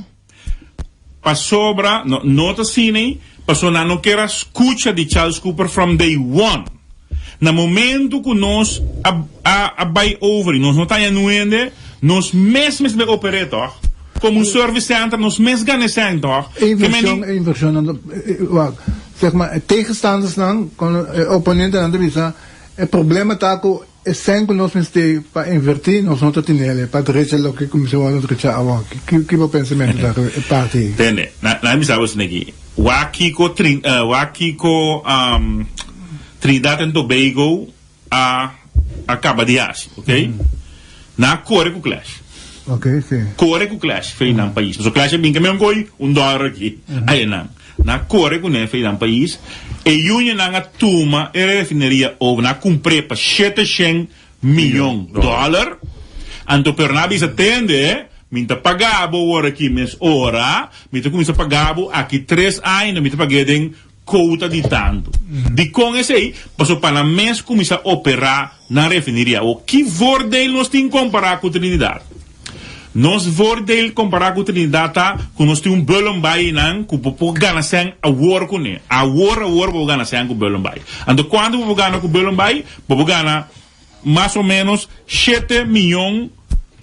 Pasobra, no, no ta asina ei, pasobra nan no kier a skucha di Charles Cooper from day one. Na momento ku nos a a a bai over i nos no ta haña nuende, nos mes mester bai oper'é tòg. Komo un service center nos mes gana e sèn tòg. E invershon, e invershonnan ta, wak. Zeg maar, e tegenstandersnan, kon e oponentenan ta bisa, e problema ta ku e sèn ku nos mester pa invertí, nos no ta tinele pa drecha loke ku mester wòrdu drechá awor. Ki ki bo pensamentu ta riba e parti ei? Tende, na na mi bisa bo esaki, wak kiko Trin wak kiko Trinidad and Tobago a a kaba di hasi, ok? Nan a kore ku Clash. Ok, si. Kore ku Clash fei nan pais. Pasobra Clash a bin kami un koi un dòler aki. Aye nan. Nan a kore ku ne fei nan pais. E unionnan a tuma e refineria over. Nan a kumpr'é pa 700 miyon dòler. Anto pero nan a bisa, Tende, mi ta paga bo awor aki mes ora. Mi ta kuminsá paga bo aki tres aña. Mi ta pag'é den Kouta di tantu. Dikon esei? Pasobra pa nan mes kuminsá operá nan refineria. Awor, ki voordeel nos tin kompará ku Trinidad? Nos voordeel kompará ku Trinidad ta ku nos tin un Bullenbaai einan ku bo por gana sèn awor kuné. Awor awor bo por gana sèn ku Bullenbaai. Anto kuantu bo por gana ku Bullenbaai? Bo por gana mas o ménos shete miyon,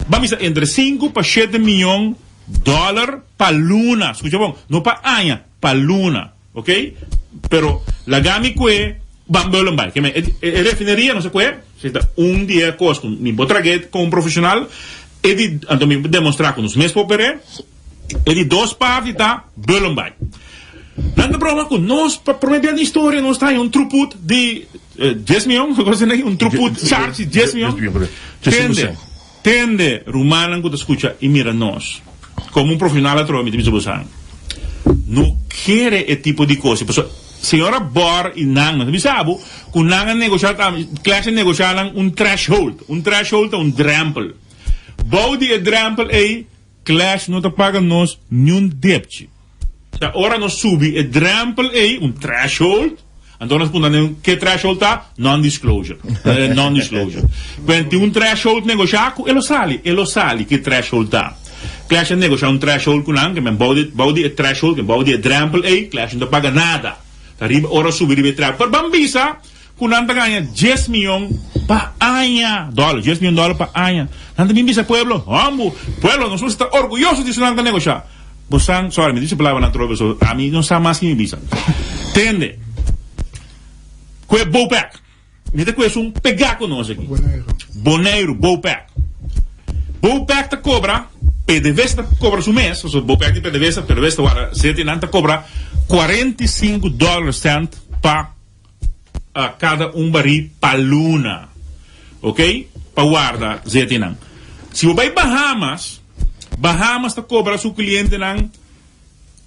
ban bisa entre sinku pa shete miyon dòler pa luna. Skucha bon, no pa aña. Pa luna, ok? Pero laga mi kue ban beulen bai. Keme e e refineria no sa kue, si ta un di e kos ku mi por trag'é komo un profeshonal, e di anto mi por demostrá ku nos mes por oper'é. E di dos parti ta beulen bai. Nan ta broma ku nos pa prome bia den historia nos ta haña un truput di dies mion, kos asina, un truput charge di dies mion. Tende, tende rumannan ku ta skucha i mira nos. Komo un profesional atrobe mi ta bisa boso no kere e tipo di kos pasobra señora Bor i nan no ta bisa bo ku nan a negosha tambe Clash a negosha nan un threshold un threshold ta un drempel bou di e drempel ei Clash no ta paga nos niun depchi ta ora nos subi e drempel ei un threshold anto nos puntra nan ke threshold ta non disclosure non disclosure wen tin un threshold negosha ku e lo sali e lo sali ke threshold ta Clash a negosha un threshold ku nan ke men bou di bou di e threshold ke bou di e drempel ei Clash no ta paga nada ta riba ora subi riba e threshold pero ban bisa ku nan ta gaña dies miyon pa aña dòler dies miyon dòler pa aña nan ta bin bisa pueblo hombo pueblo nos mester ta orguyoso di su nan ta negosha Bo san, sorry, mi dice palabranan trobe, so ami no sa mas ki mi bisa. Tende, ku e Bopec, mi ta ku esun pegá ku nos aki. Boneiru, Bopec. Bopec ta kobra, PDVSA ta kobra su mes, pasobra Bopec di PDVSA, PDVSA ta warda zeti, nan ta kobra 45 dollar cent pa kada un barí pa luna, ok, pa warda zetinan. Si bo bai Bahamas, Bahamas ta kobra su klientenan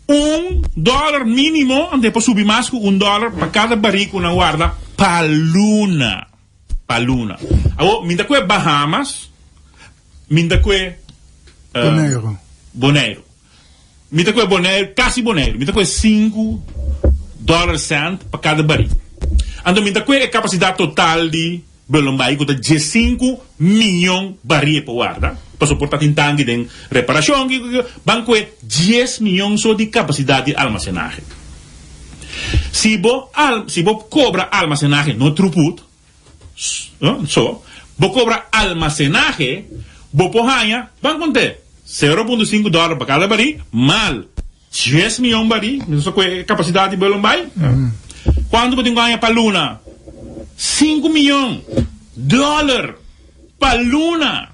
un dòler mínimo, anto e por subi mas ku un dòler pa kada barí ku nan warda pa luna, pa luna. Awor, mi ta kue Bahamas, mi ta kue Boneiru. Boneiru. Mi ta kohe Boneiru, kasi Boneiru, mi ta kohe sinku dollar cent pa kada barí. Anto mi ta kohe e kapasidat total di Bullenbaai ku ta diesinku miyon barí e por warda, pasobra por ta tin tanki den reparashon, kiko kiko, ban kohe dies miyon so di kapasidat di almasenahe. Si bo al, si bo kobra almasenahe no truput, So, bo kobra almasenahe, bo por haña, ban kont'é, sero punto sinku dòler pa kada barí, mal. 10 miyon barí, mi no sa kue e kapasidat di Bullenbaai. Kuantu bo tin ku haña pa luna? Sinku miyon dòler pa luna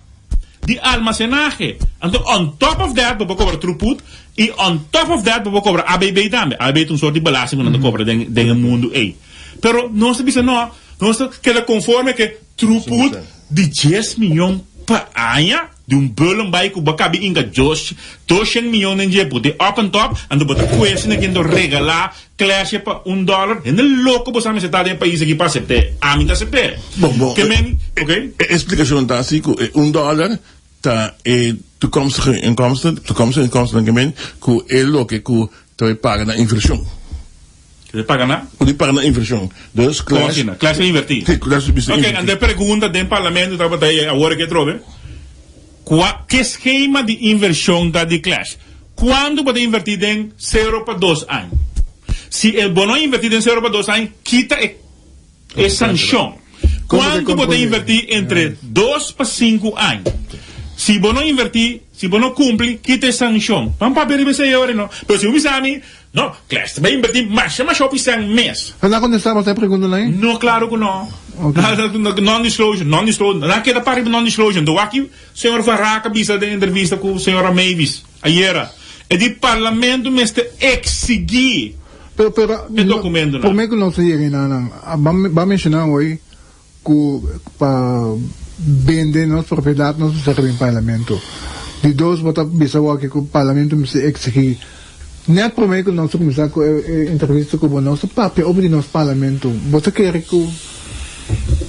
di almasenahe. Anto on top of that bo por kobra throughput i on top of that bo por kobra ABB tambe. ABB ta un sort di belasting ku nan ta kobra den den e mundu ei. Pero nos ta bisa no, nos ta keda konforme ku e throughput di dies miyon pa aña. Di un Bullenbaai ku bo a kabi inka dos doshen miyon den dje bo den up and top anto bo ta kue asina ken to regalá klèsje pa un dòler hende loko bo sa mester ta den e pais aki pa asept'é ami ta asept'é Bon, bon, ke men ok. E esplikashon ta asi ku e un dòler ta e toekomstige inkomsten, toekomstige inkomsten ke men ku e loke ku ta bai paga na invershon. Ku ta paga na? Ku ta paga na invershon. Dus Komo Clash. asina? Clash ta invertí? Sí, Clash ta bisa Ok, invertí. anto e pregunta den parlamento tabata ei awor aki atrobe, Kua, ke skema di invershon ta di Clash? Kuantu bo ta invertí den sero pa dos aña? Si e bo no invertí den sero pa dos aña, kita e e sanshon. Kuantu bo ta invertí entre dos pa sinku aña? Si bo no invertí, si bo no kumpli, kita e sanshon. Ban papia riba esei awor no. Pero si bo bisa mi, No, Clash ta bai invertí masha masha hopi sèn mes. Nan a kontestá bo e preguntanan ei? No, klaro ku no. Ok. Non-disclosure, non-disclosure. Nan a keda para riba non-disclosure. Anto wak señor Van Raak a bisa den entrevista ku señora Mavis ayera. E di parlamento mester eksigí Pero, pero, e dokumentonan. Promé ku nos a yega einan, ban, ban menshoná hoy ku pa bende nos propiedat nos mester riba parlamento. Di dos bo ta bisa awor ku parlamento mester eksigí. Nèt promé ku nos a kuminsá ku e entrevista ku bo nos a papia over di nos parlamento. Bo ta kere ku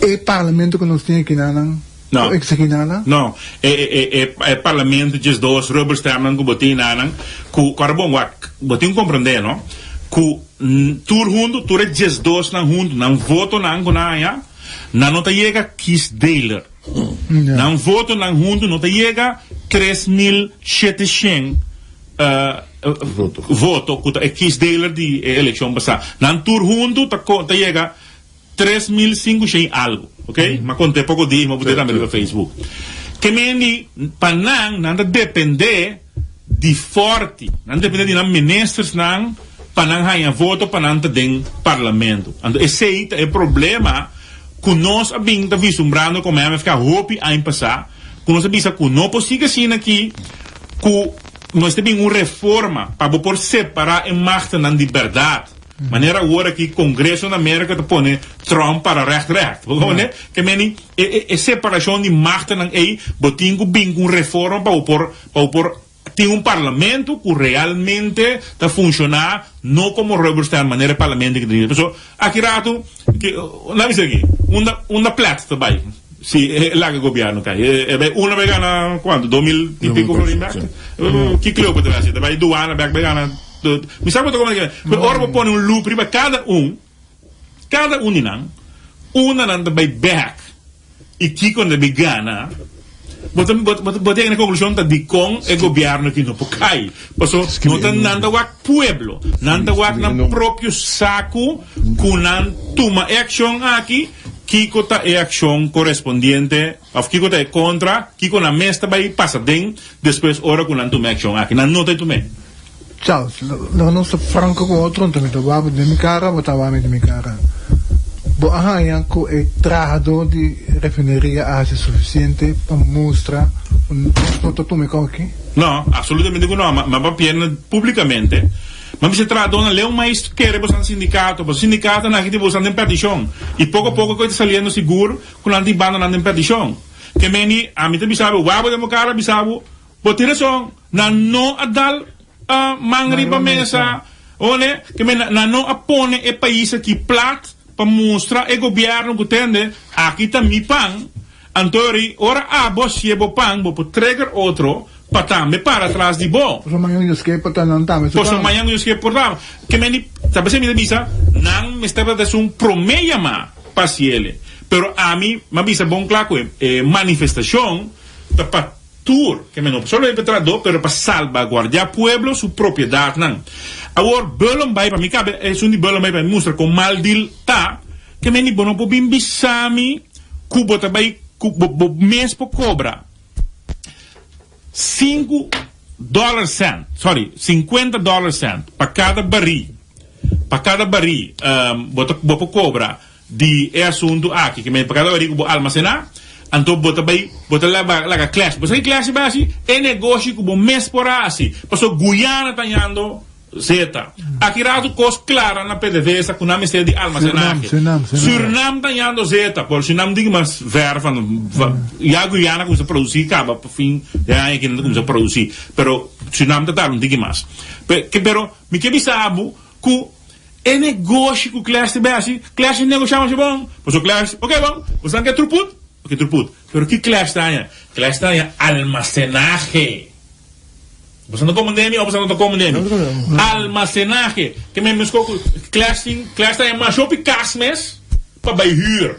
e parlamento ku nos tin akinanan No. por eksigí nada? No. E e e e parlamento 12 rubberstamp-nan ku bo tin nanan ku ku ora bon wak bo tin ku komprendé no ku tur huntu tur e 12 nan huntu nan votonan ku nan haña nan no ta yega kiesdeler. Nan votonan huntu no ta yega 3700 voto ku ta e kiesdeler di e elekshon pasá. Nan tur huntu ta ta yega 3500 i algu, ok? M'a kont'é poko dia i m'a put'é tambe riba Facebook. Ke men di pa nan, nan ta dependé di Forti, nan ta dependé di nan ministersnan pa nan haña voto pa nan ta den parlamento. Anto esei ta e problema ku nos a bin ta vislumbrando komo MFK hopi aña pasá, ku nos a bisa ku no por sigui asina aki ku nos ta bin un reforma pa bo por separá e machtnan di bèrdat. Manera awor aki Congreso na Merca ta pone Trump para recht recht. Bo comprende? Ke meni e e e separacion di machtnan ey bo tin cu bin cu un reforma pa bo por pa bo por tin un parlamento cu realmente ta funciona no como rubber stamp manera e parlamento aki ta dicen. Pasobra aki rato ke laat mi bisa aki unda unda plet ta bay si e laga gobierno cay e bay una bay gana cuanto 2000 y pico florin bek? Ki kleur bo ta bay haci? Ta bay douane bek bay gana. Mi sa ku ta kome pero ora bo pone un loop riba kada un, kada un di nan, unda nan ta bai bek i kiko nan ta bai gana, bo ta bo ta yega na konklushon ta dikon e gobièrnu aki no por kai. Paso no ta nan ta wak pueblo, nan ta wak nan propio saku ku nan tuma e akshon aki, kiko ta e akshon korespondiente òf kiko ta e kontra, kiko nan mes ta bai pasa den despues ora ku nan tuma e akshon aki. Nan no ta tum'é. Charles, Lo nos ta franco cu otro, anto mi ta wak den mi cara, bo ta wak mi den mi cara. Bo a haña cu e trahador di refineria a haci suficiente pa mustra cu nos no ta tuma e coki? No, absolutamente cu no. Ma papia publicamente. Ma bisa e trahadornan leu mais kere boso nan sindicato, boso sindicatonan aki tin boso nan den peticion. Y poco poco cu e ta saliendo sigur cu nan tin bandanan den peticion. Ke meni, ami ta bisa bo, wak bo den bo cara bisa bo, Bo tin rason, nan no a dal man riba mesa, one, ke men nan no a pone e pais aki plat pa mustra e gobierno ku tende, aki ta mi pan, anto ri ora abo a sie bo pan bo por trigger otro pa tambe para tras di bo. Pasobra mañan yos ke por ta nan tambe su pan. Pasobra mañan yos ke por ta, ke men di, ta p'esei mi ta bisa, nan mester ta esun prome yama pa siele, pero ami m'a bisa bon kla ku e manifestashon ta pa. Tur, ke men no solo e trahadó, pero pa salbaguardiá pueblo su propiedatnan. Awor, Bullenbaai, pa mi kabe esun di Bullenbaai pa mi mustra kon mal deal ta, ke men di bo no por bin bisa mi ku bo ta bai ku bo bo mes por kobra 5. dollar cent, sorry, 50 dollar cent pa kada barí, pa kada barí bo ta bo por kobra di e asuntu aki, ke men pa kada barí ku bo almasená, anto bo ta bai bo ta laga clash. Bo sa ki clash bai hasi? E negoshi ku bo mes por hasi, pasobra Guyana ta hañando Zeta. Aki rato kos klara na PDVSA ku nan mester di almasenahe. Surinam ta hañando zeta, por Surinam tin mas ver van ya Guyana kuminsa produsi kaba pa fin di aña aki nan ta kuminsa produsi, pero Surinam ta tarda un tiki mas. Pero mi ke bisa bo ku e negoshi ku Clash ta bai hasi, Clash a negosha masha bon, pasobra Clash, ok bon, bo sa ke truput? Ok truput, pero ki Clash ta haña? Clash ta haña almasenahe. Boso no komprendé mi o boso no ta komprendé mi? Almacenahe. Ke men mesko ku Clash tin, Clash ta haña masha hopi kas mes pa bai hür.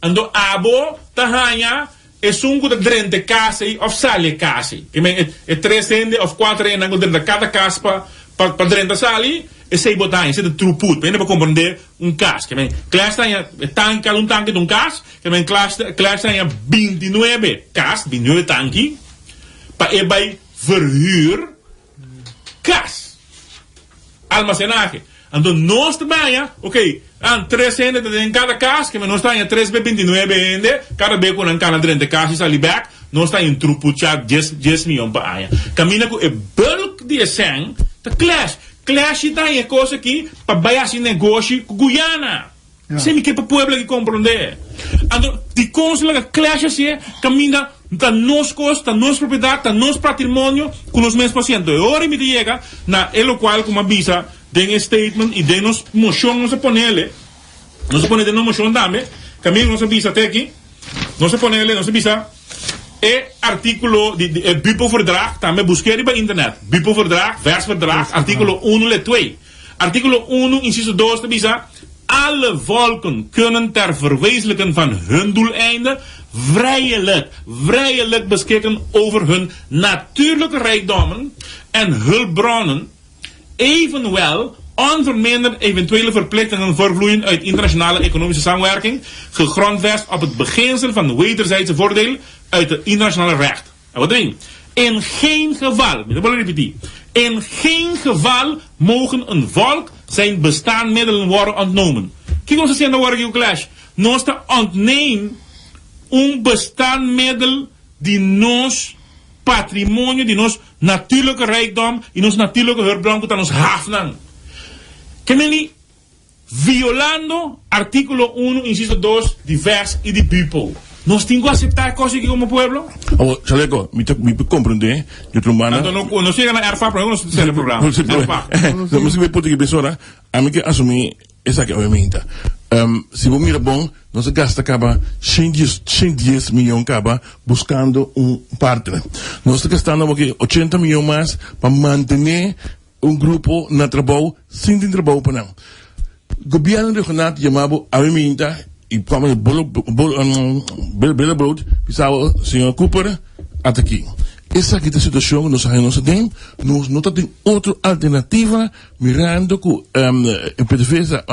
Anto abo ta haña esun ku ta drenta e kas ei òf sali e kas ei. Ke men e tres hende òf kuater hendenan ku drenta kada kas pa pa drenta sali, esei bo ta haña. Esei ta truput. Pa hende por komprendé un kas. Ke men Clash ta haña e tanki, kada un tanki ta un kas. Ke men Clash Clash ta haña bintinuebe kas, bintinuebe tanki. Pa e bai verhuur kas, almacenahe. Anto nos ta baña, ok, an tres hende ta den kada kas, keme nos ta haña tres be bintinuebe hende, kada be ku nan kana drenta kas i sali bek, nos ta haña un trupucha dies dies miyon pa aña. Kaminda ku e bulk di e sèn ta clash. Clash ta haña e kos aki pa bai hasi negoshi ku Guyana. Esei mi ke pa pueblo aki komprondé. Anto, dikon nos laga clash asie kaminda ta nos kos, ta nos propiedat, ta nos patrimonio ku nos mes por hasi? Anto e ora mi ta yega na e lokual ku mi a bisa den e statement i den nos moshon nos a ponele, nos a pone den nos moshon tambe, kaminda nos a bisa te aki, nos a ponele, nos a bisa e artíkulo di e Bupo-verdrag, tambe busk'é riba internet, Bupo-verdrag, Versverdrag, artíkulo unu le twee. Artíkulo unu, insiso dos ta bisa, Alle volken kunnen ter verwezenlijken van hun doeleinden vrijelijk, vrijelijk beschikken over hun natuurlijke rijkdommen en hulpbronnen, evenwel onverminderd eventuele verplichtingen voortvloeien uit internationale economische samenwerking, gegrondvest op het beginsel van wederzijdse voordeel uit het internationale recht. En wat ding? In geen geval, mi ta bolbe ripití, in geen geval mogen een volk zijn bestaanmiddelen worden ontnomen. Kiko nos ta siendo awor aki ku Clash? Nos ta ontneem un bestaanmiddel di nos patrimonio, di nos natuurlijke rijkdom i nos natuurlijke hulpbron ku ta nos hafnan. Ke meni Violando artíkulo unu, insiso dos di vèrs i di Bupo. Nos tin ku aseptá e kos aki komo pueblo? Awor, Chaleco, mi ta mi por comprende di otro banda. Anto no nos yega na RFA prome ku nos sera e programa. RFA. No, mi si por besora, ami ke asumi esaki obviamente. Si bo mira bon, nos a gasta kaba shen dies shen dies miyon kaba buskando un partner. Nos ta gastando awor ki ochenta miyon mas pa mantene Un grupo na trabou sin tin trabou pa nan. Gobierno regional ta yama bo awe minta y come bolo bele brood bisa bo señor Cooper ata aki. Esaki ta situacion cu nos a haña nos aden. Nos no ta tin otro alternativa mirando cu PDVSA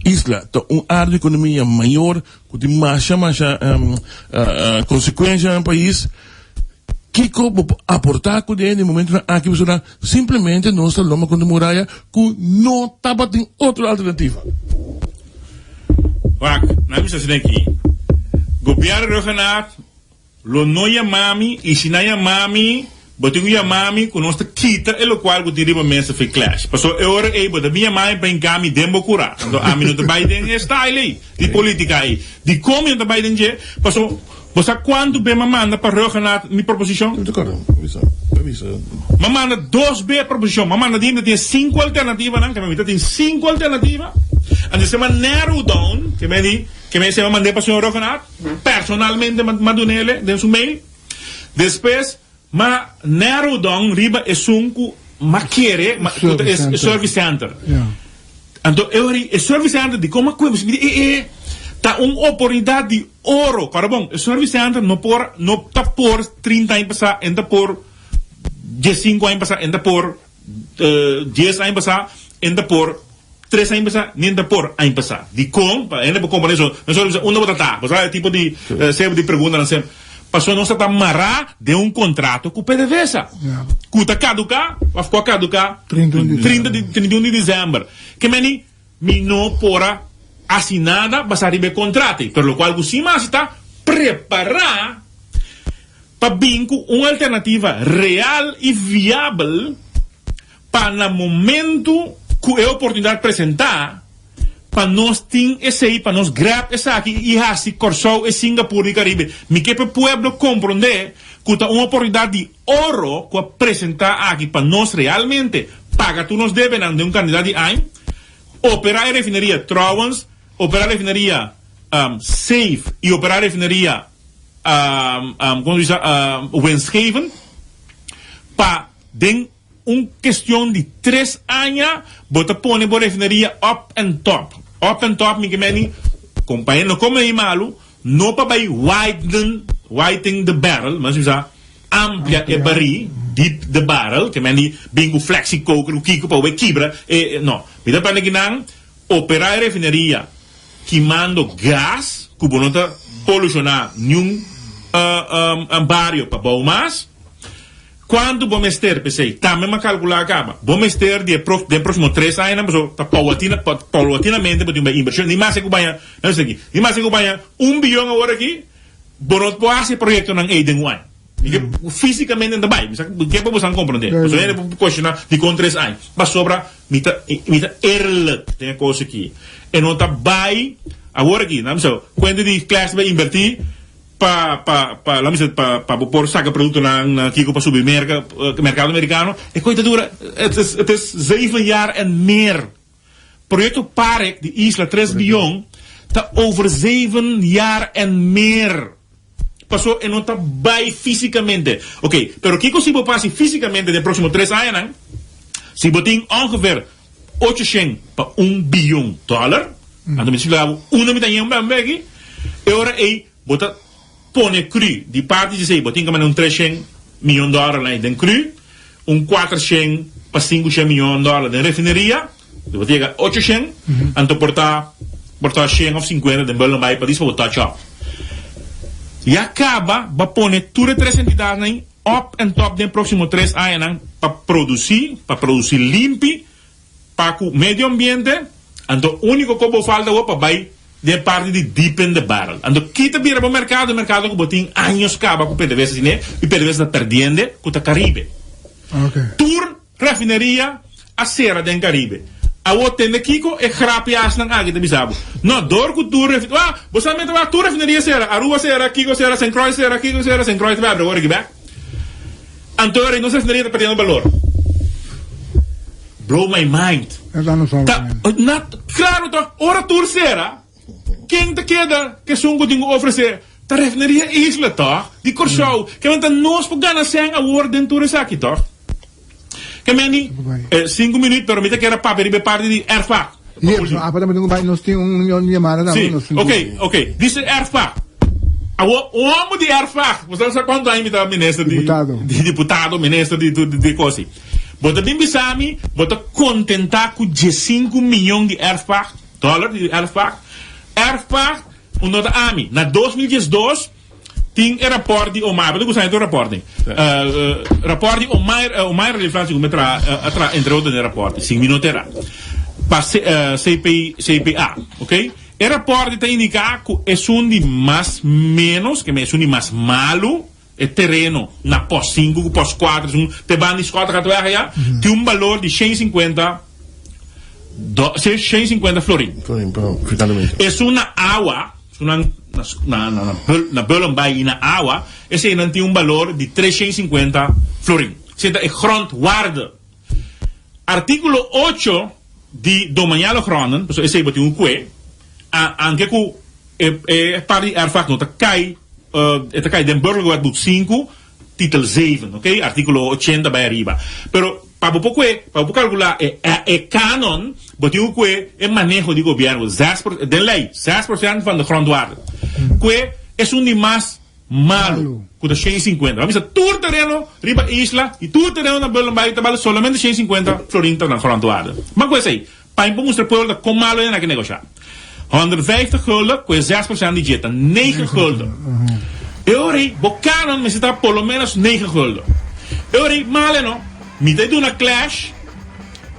isla ta un area di economia mayor cu tin masha masha consecuencia na pais. Kiko bo por aportá ku den e momentunan aki pasobra simplemente nos ta loma kontra muraya ku no tabatin otro alternativa. Wak, nan bisa asina aki, Gobièrnu Rhuggenaath lo no yama mi i si nan yama mi, bo tin ku yama mi ku nos ta kita e lokual ku tin riba mesa fi clash. Pasobra e ora ei bo ta bin yama mi pa hinka mi den bo kurá. Anto ami no ta bai den e style ei di politika ei. Dikon mi no ta bai den dje? Pasobra. Bo sa kuantu be m'a manda pa Rhuggenaath mi proposishon? M'a manda dos be proposishon. M'a manda di mi ta tin sinku alternativanan, ke mi ta tin sinku alternativa. Anto se m'a narrow down, ke mi di, ke mi se m'a mand'é pa señor Rhuggenaath, personalmente m'a dun'ele den su mail. Despues m'a narrow down riba esun ku m'a kere, ku ta e service center. Anto e ora e service center di kon a kue mi di e e ta un oportunidat di oro. Kòrda bon, e service center no por no ta por trinta aña pasá, e no ta por diesinku aña pasá, e no ta por dies aña pasá, e no ta por tres aña pasá, ni e no ta por aña pasá. Dikon? Pa hende por komprende eso, nos a bisa unda bo ta ta. Bo sa e tipo di semper di preguntanan semper. Pasobra nos ta ta mará den un kontrato ku PDVSA, ku ta kaduká òf ku a kaduká 30 di 31 di desèmber. Ke meni mi no por a hasi nada basá riba e kontrato ei, pero lokual ku sí mi a hasi ta prepará pa bin ku un alternativa real i viabel pa na momento ku e oportunidat presentá, pa nos tin esei, pa nos grab esaki i hasi Kòrsou e Singapur di Karibe. Mi ke pa e pueblo komprondé ku ta un oportunidat di oro ku a presentá aki pa nos realmente paga tur nos debenan den un kantidat di aña, operá e refineria trouwens, operá e refineria safe i operá e refineria komo ta bisa winstgevend pa den Un kestion di tres aña bo ta pone bo refineria up and top. Up and top mi ke meni kompañe no kome ei malu, no pa bai widen, widen the barrel, mas bisa amplia e barí, deep the barrel, ke meni bin ku flexi koker ku kiko pa bo bai kibra e, no. Mi ta pende kinan operá e refineria kimando gas ku bo no ta polushoná niun bario pa bou mas. Kuantu bo mester p'esei? Tambe m'a kalkulá kaba. Bo mester di e pro den próksimo tres añanan pasobra ta pouatina paulatinamente bo tin bai invershon. Ni mas ku baña nan bisa aki, ni mas ku baña un biyon awor aki, bo no por hasi e proyektonan ei den un aña. Mi ke físikamente no ta bai. Mi sa ke pa boso komprondé. Pasobra hende por kuestioná dikon tres aña. Pasobra mi ta mi ta eerlijk den e kos aki. E no ta bai awor aki. Nan bisa kuenta di klas bai invertí. Pa pa pa laat me zeggen pa pa bo por saca productonan na kico pa subi merca mercado americano e coy ta dura het is het is zeven jaar en meer. Proyecto Parek di Isla tres biyon ta over zeven jaar en meer. Paso e no ta bay fisicamente. Ok, pero kico si bo por haci fisicamente den proximo tres añanan? Si bo tin ongeveer 800 pa un biyon dollar, anto mi ta splica bo unda mi ta yendo aki, e ora ei bo ta pone cru di parti di esei bo tin ke manda un 300 miyon dollar lai den cru, un 400 pa 500 miyon dollar den refineria, bo ta yega 800, anto por ta por ta 100 of 50 den Bullenbaai pa dis pa bo touch up. Ya caba bo a pone tur e tres entidadnan Up and top den proximo tres añanan pa produci, pa produci limpi pa cu medio ambiente, anto unico cu bo falta awor pa bay den e parti di deepen the barrel. Anto kita bira bo mercado, e mercado cu bo tin años caba cu PDVSA tine y PDVSA ta perdiende cu ta Caribe. Tur Rafineria a sera den Caribe. Awor tende kico e grapiasnan aki ta bisa bo. No, door cu tur refi, ah, bo sa mester wak tur rafineria sera, Aruba sera, kico sera, Saint Croix sera, kico sera, Saint Croix ta bay abri awor aki bek. Anto ora nos rafineria ta perdiendo balor. Blow my mind. Ta, na, claro toch, ora tur sera, ken ta keda kesun cu tin cu ofrece? Ta refineria Isla toch? Di Corsou. Ke men ta nos por gana sèn awor den tur esaki toch? Ke men di sinku minuut pero mi ta kere papia riba e parti di erfpacht. Ye, pasobra apa tambe tin ku bai nos tin un yamada tambe Si, nos tin ku. ok, ok. Dice erfpacht. Awor un homber di erfpacht, bo sa kuantu aña mi ta minister di Diputado. di diputado, minister di tur di kos ei. Bo ta bin bisa mi bo ta kontentá ku diesinku miyon di erfpacht, dòler di erfpacht? Erfpacht Un nota ami, na 2012 tin e raport di Omaira, bo ta gusta tur raport den. Raport di Omaira, Omaira di Francia ku tra a tra entre otro den e raport, sin mi no ta era. Pa CP, CPA, ok? E raport ta indica ku esun di mas menos, ke esun di mas malu, e tereno na pos sinku ku pos kuater, esun te banda di Schottegat gaat weg aya, tin un balor di shen sinkuenta do, shen sinkuenta florin. Florin pa vierkante meter. Esun na awa, esun na na na na Bullenbaai i na awa, eseinan tin un balor di 350 florin. Esei ta e grondwaarde. Artíkulo ocho di Domaniale Gronden, pasobra esei bo tin un kue, a anke ku e e parti di erfpacht no ta kai, e ta kai den Burgerlijk Wetboek sinku, titel zeven, oké, artíkulo ochenta bai ariba. Pero pa bo por kue, pa bo por kalkulá e e kanon, bo tin ku kue e maneho di gobièrnu, zes por, den lei, zes por sènt van de grondwaarde. Kue esun di mas malu ku ta 150. Bo a bisa tur tereno riba isla i tur tereno na Bullenbaai ta bali solamente 150 florin ta na grondwaarde. Ban ku esei, pa mi por mustra pueblo ta kon malu e nan ke negoshá. 150 gulden ku e 6% di dje ta 9 gulden. E ora ei bo kanon mester ta por lo menos negen gulden. E ora ei male no, mi ta duna Clash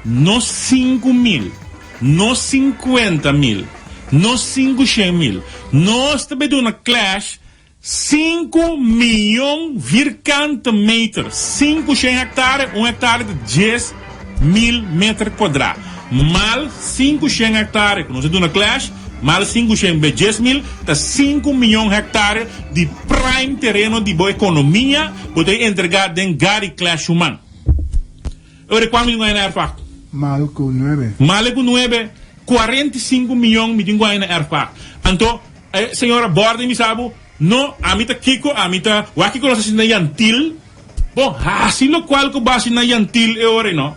no 5000, no 50.000, no 500.000. Nos ta bay duna Clash 5 miyon vierkante meter, 500 hectare, un hectare ta 10.000 meter cuadra. Mal 500 hectare cu nos a duna Clash, mal 500 be 10.000, ta 5 miyon hectare di prime tereno di bo economia bo ta entrega den Gary Clash su man. Ora cuanto mi tin cu gana na erfpacht? Mal cu nuebe. Mal cu nuebe, 45 miyon mi tin cu gana na erfpacht. Anto. E señora borda y bisa bo, No, ami ta kico, ami ta, wak kico nos a haci na Yantil? Bo haci locual cu bo haci na Yantil e ora no.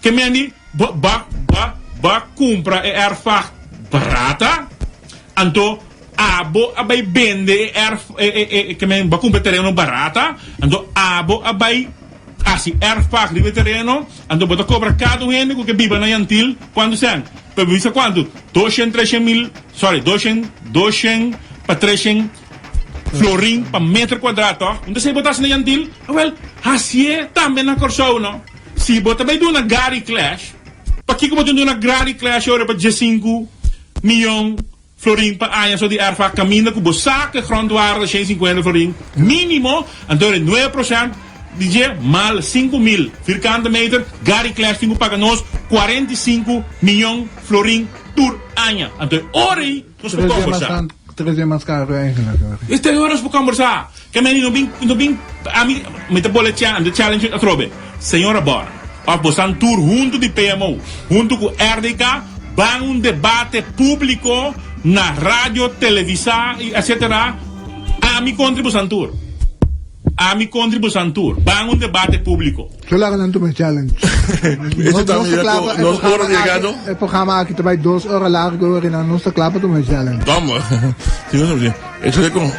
Ke mendi, bo ba, ba, ba cumpra e erfpacht barata, anto abo a bay bende e erf, e, e, e, ke men, bo a cumpra e tereno barata, anto abo a bay haci erfpacht riba e tereno, anto bo ta cobra cada un hende cu ke biba na Yantil cuanto cent? Pero bo bisa cuanto? Doshen, treshen mil, sorry, doshen, doshen pa treshen florin pa meter kuadrá, tòg? Un ta esei bo ta hasi na Yantil? Awèl, hasié tambe na Kòrsou, no? Si bo ta bai duna Gary Clash, pakiko bo tin duna Gary Clash ora pa diesinku miyon florin pa aña so di erfa kaminda ku bo sa ku e grondwaarde 150 florin mínimo, anto ora 9% di dje mal 5000 vierkante meter, Gary Clash tin ku paga nos 45 miyon florin tur aña. Anto e ora ei nos por kombersá. Tres dia mas karu eigenlijk ora. Este ora nos por kombersá. Ke meni no bin no bin ami mi ta bole mi ta challenge atrobe. Señora Bor of bosan tur huntu di PMO huntu ku RDK ban un debate públiko na radio, televisa i etcetera ami kontra bosan tur. Ami kontra bosan tur. Ban un debate públiko. Zo laga nan tuma e challenge. Eso ta mira ku nos ora di yegado. E programa aki ta bai dos ora largo i nan nos ta kla pa tuma e challenge. Toma. Si nos a Eso de kon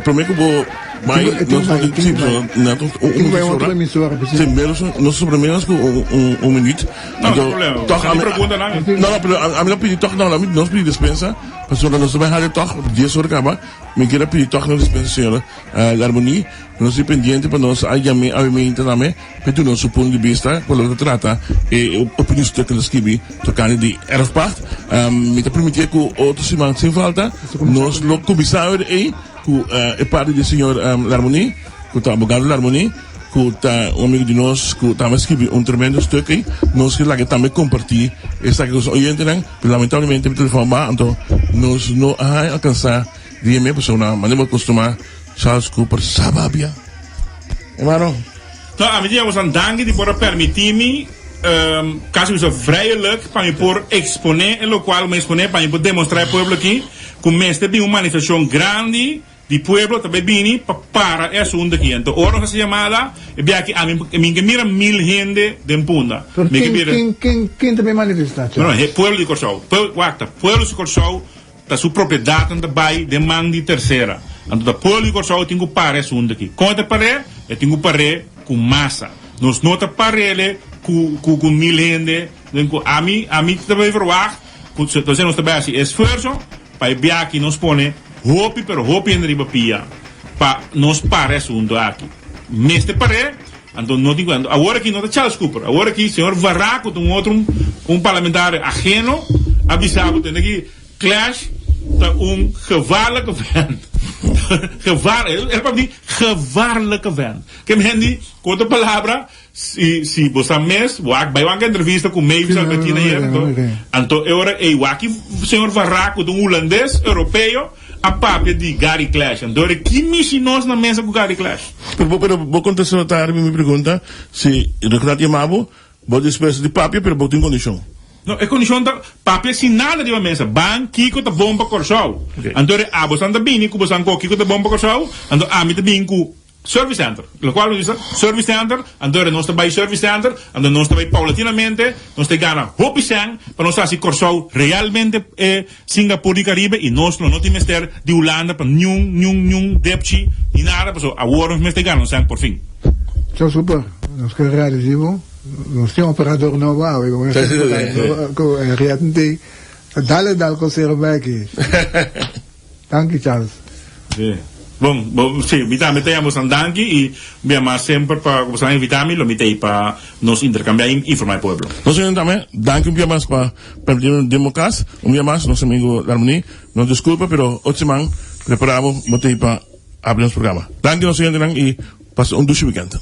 prome ku bo bai nos no tin si na un emisora. Si menos nos sobra menos ku un minuut. No, no problema. Toch ami No, no, pero ami lo pidi toch no, ami nos pidi dispensa pasobra nos ta bai hali toch dies ora kaba. Mi kier a pidi toch nos dispensa señora Larmonie. Nos tin pendiente pa nos a yam'é awe tambe pa e duna su punto di bista pa loke ta trata e opiniestuk ku el a skibi tokante di erfpacht. Mi ta primitié ku otro siman sin falta nos lo kuminsá awe ei ku e parti di señor Larmonie ku ta abogado Larmonie ku ta un amigu di nos ku tambe a skibi un tremendo stuk ei. Nos ke laga tambe kompartí esaki ku nos oyentenan pero lamentablemente mi telefòn baha anto nos no a alkansá di yam'é pasobra manera bo a kustumá Charles Cooper sa babia. Hermano. No, ami di abosan danki di por a permiti mi, casi bisa vrijelijk, pa mi por expone e locual mi expone, pa mi por demostra e pueblo aki cu mester bin un manifestacion grandi di pueblo ta bay bini pa para e asunto aki. Anto ora nos haci yamada, e bia aki ami mi ke mira mil hende den Punda. Pero Mi ke ken, mira. ken, ken, ken ta bay manifesta, No, no, Charles? e pueblo di Corsou. Pueblo, wak, ta pueblo di Corsou. Ta su propiedatnan ta bai den man di tersera. Anto ta pueblo di Kòrsou tin ku para e asuntu aki. Kon e ta par'é? E tin ku par'é ku masa. Nos no ta par'ele ku ku ku mil hende den ku ami ami ta bai verwagt ku entonces nos ta bai hasi e esfuerso pa e bia aki nos pone hopi pero hopi hende riba pia pa nos para e asuntu aki. Mester par'é anto no tin ku anto awor aki no ta Charles Cooper awor aki señor Vará ku ta un otro un parlamentario ageno a bisa bo tende ki Clash ta un gevaarlijke vent. Gevaar, el papia di gevaarlijke vent. Ke men di, ku otro palabra, si, si bo sa mes, wak, bai wak entrevista ku Mavis Albertina ayer, anto, anto e ora ei wak señor Van Raak, ku ta un hulandes europeo, a papia di Gary Clash. Anto ora ki mishi nos na mesa ku Gary Clash? Pero bo, pero bo kontesta no ta riba mi pregunta, si Rocraat yama bo, Bo dispuesto di papia pero bo tin kondishon. No, e kondishon ta papia sin nada riba mesa. Ban kiko ta bon pa Kòrsou. Anto ri abosan ta bini ku bosan ko kiko ta bon pa Kòrsou, anto ami ta bin ku Service Center. Lokual nos bisa Service Center, anto ri nos ta bai Service Center, anto nos ta bai paulatinamente, nos ta gana hopi sèn pa nos hasi Kòrsou realmente e Singapur di Karibe i nos lo no tin mester di Hulanda pa niun niun niun depchi ni nada pasobra awor nos mester gana nos sèn por fin. Zo super, nos ke gradisi bo. Nos tin operador nobo awe, ku ku Rietnti ta dale dal kosero beki. Danki Charles. Sí. Bon, bon, sí, mi tambe ta yama boso danki i mi ama semper pa boso invitá mi, lo mi ta ei pa nos interkambiá i informá e pueblo. Nos señor tambe, danki un bia mas pa permití mi den bo kas. Un bia mas, nos amigo Larmonie, nos disculpa, pero otro siman prepara bo, bo ta ei pa habri nos programa. Danki nos oyentenan i pasa un dushi weekend.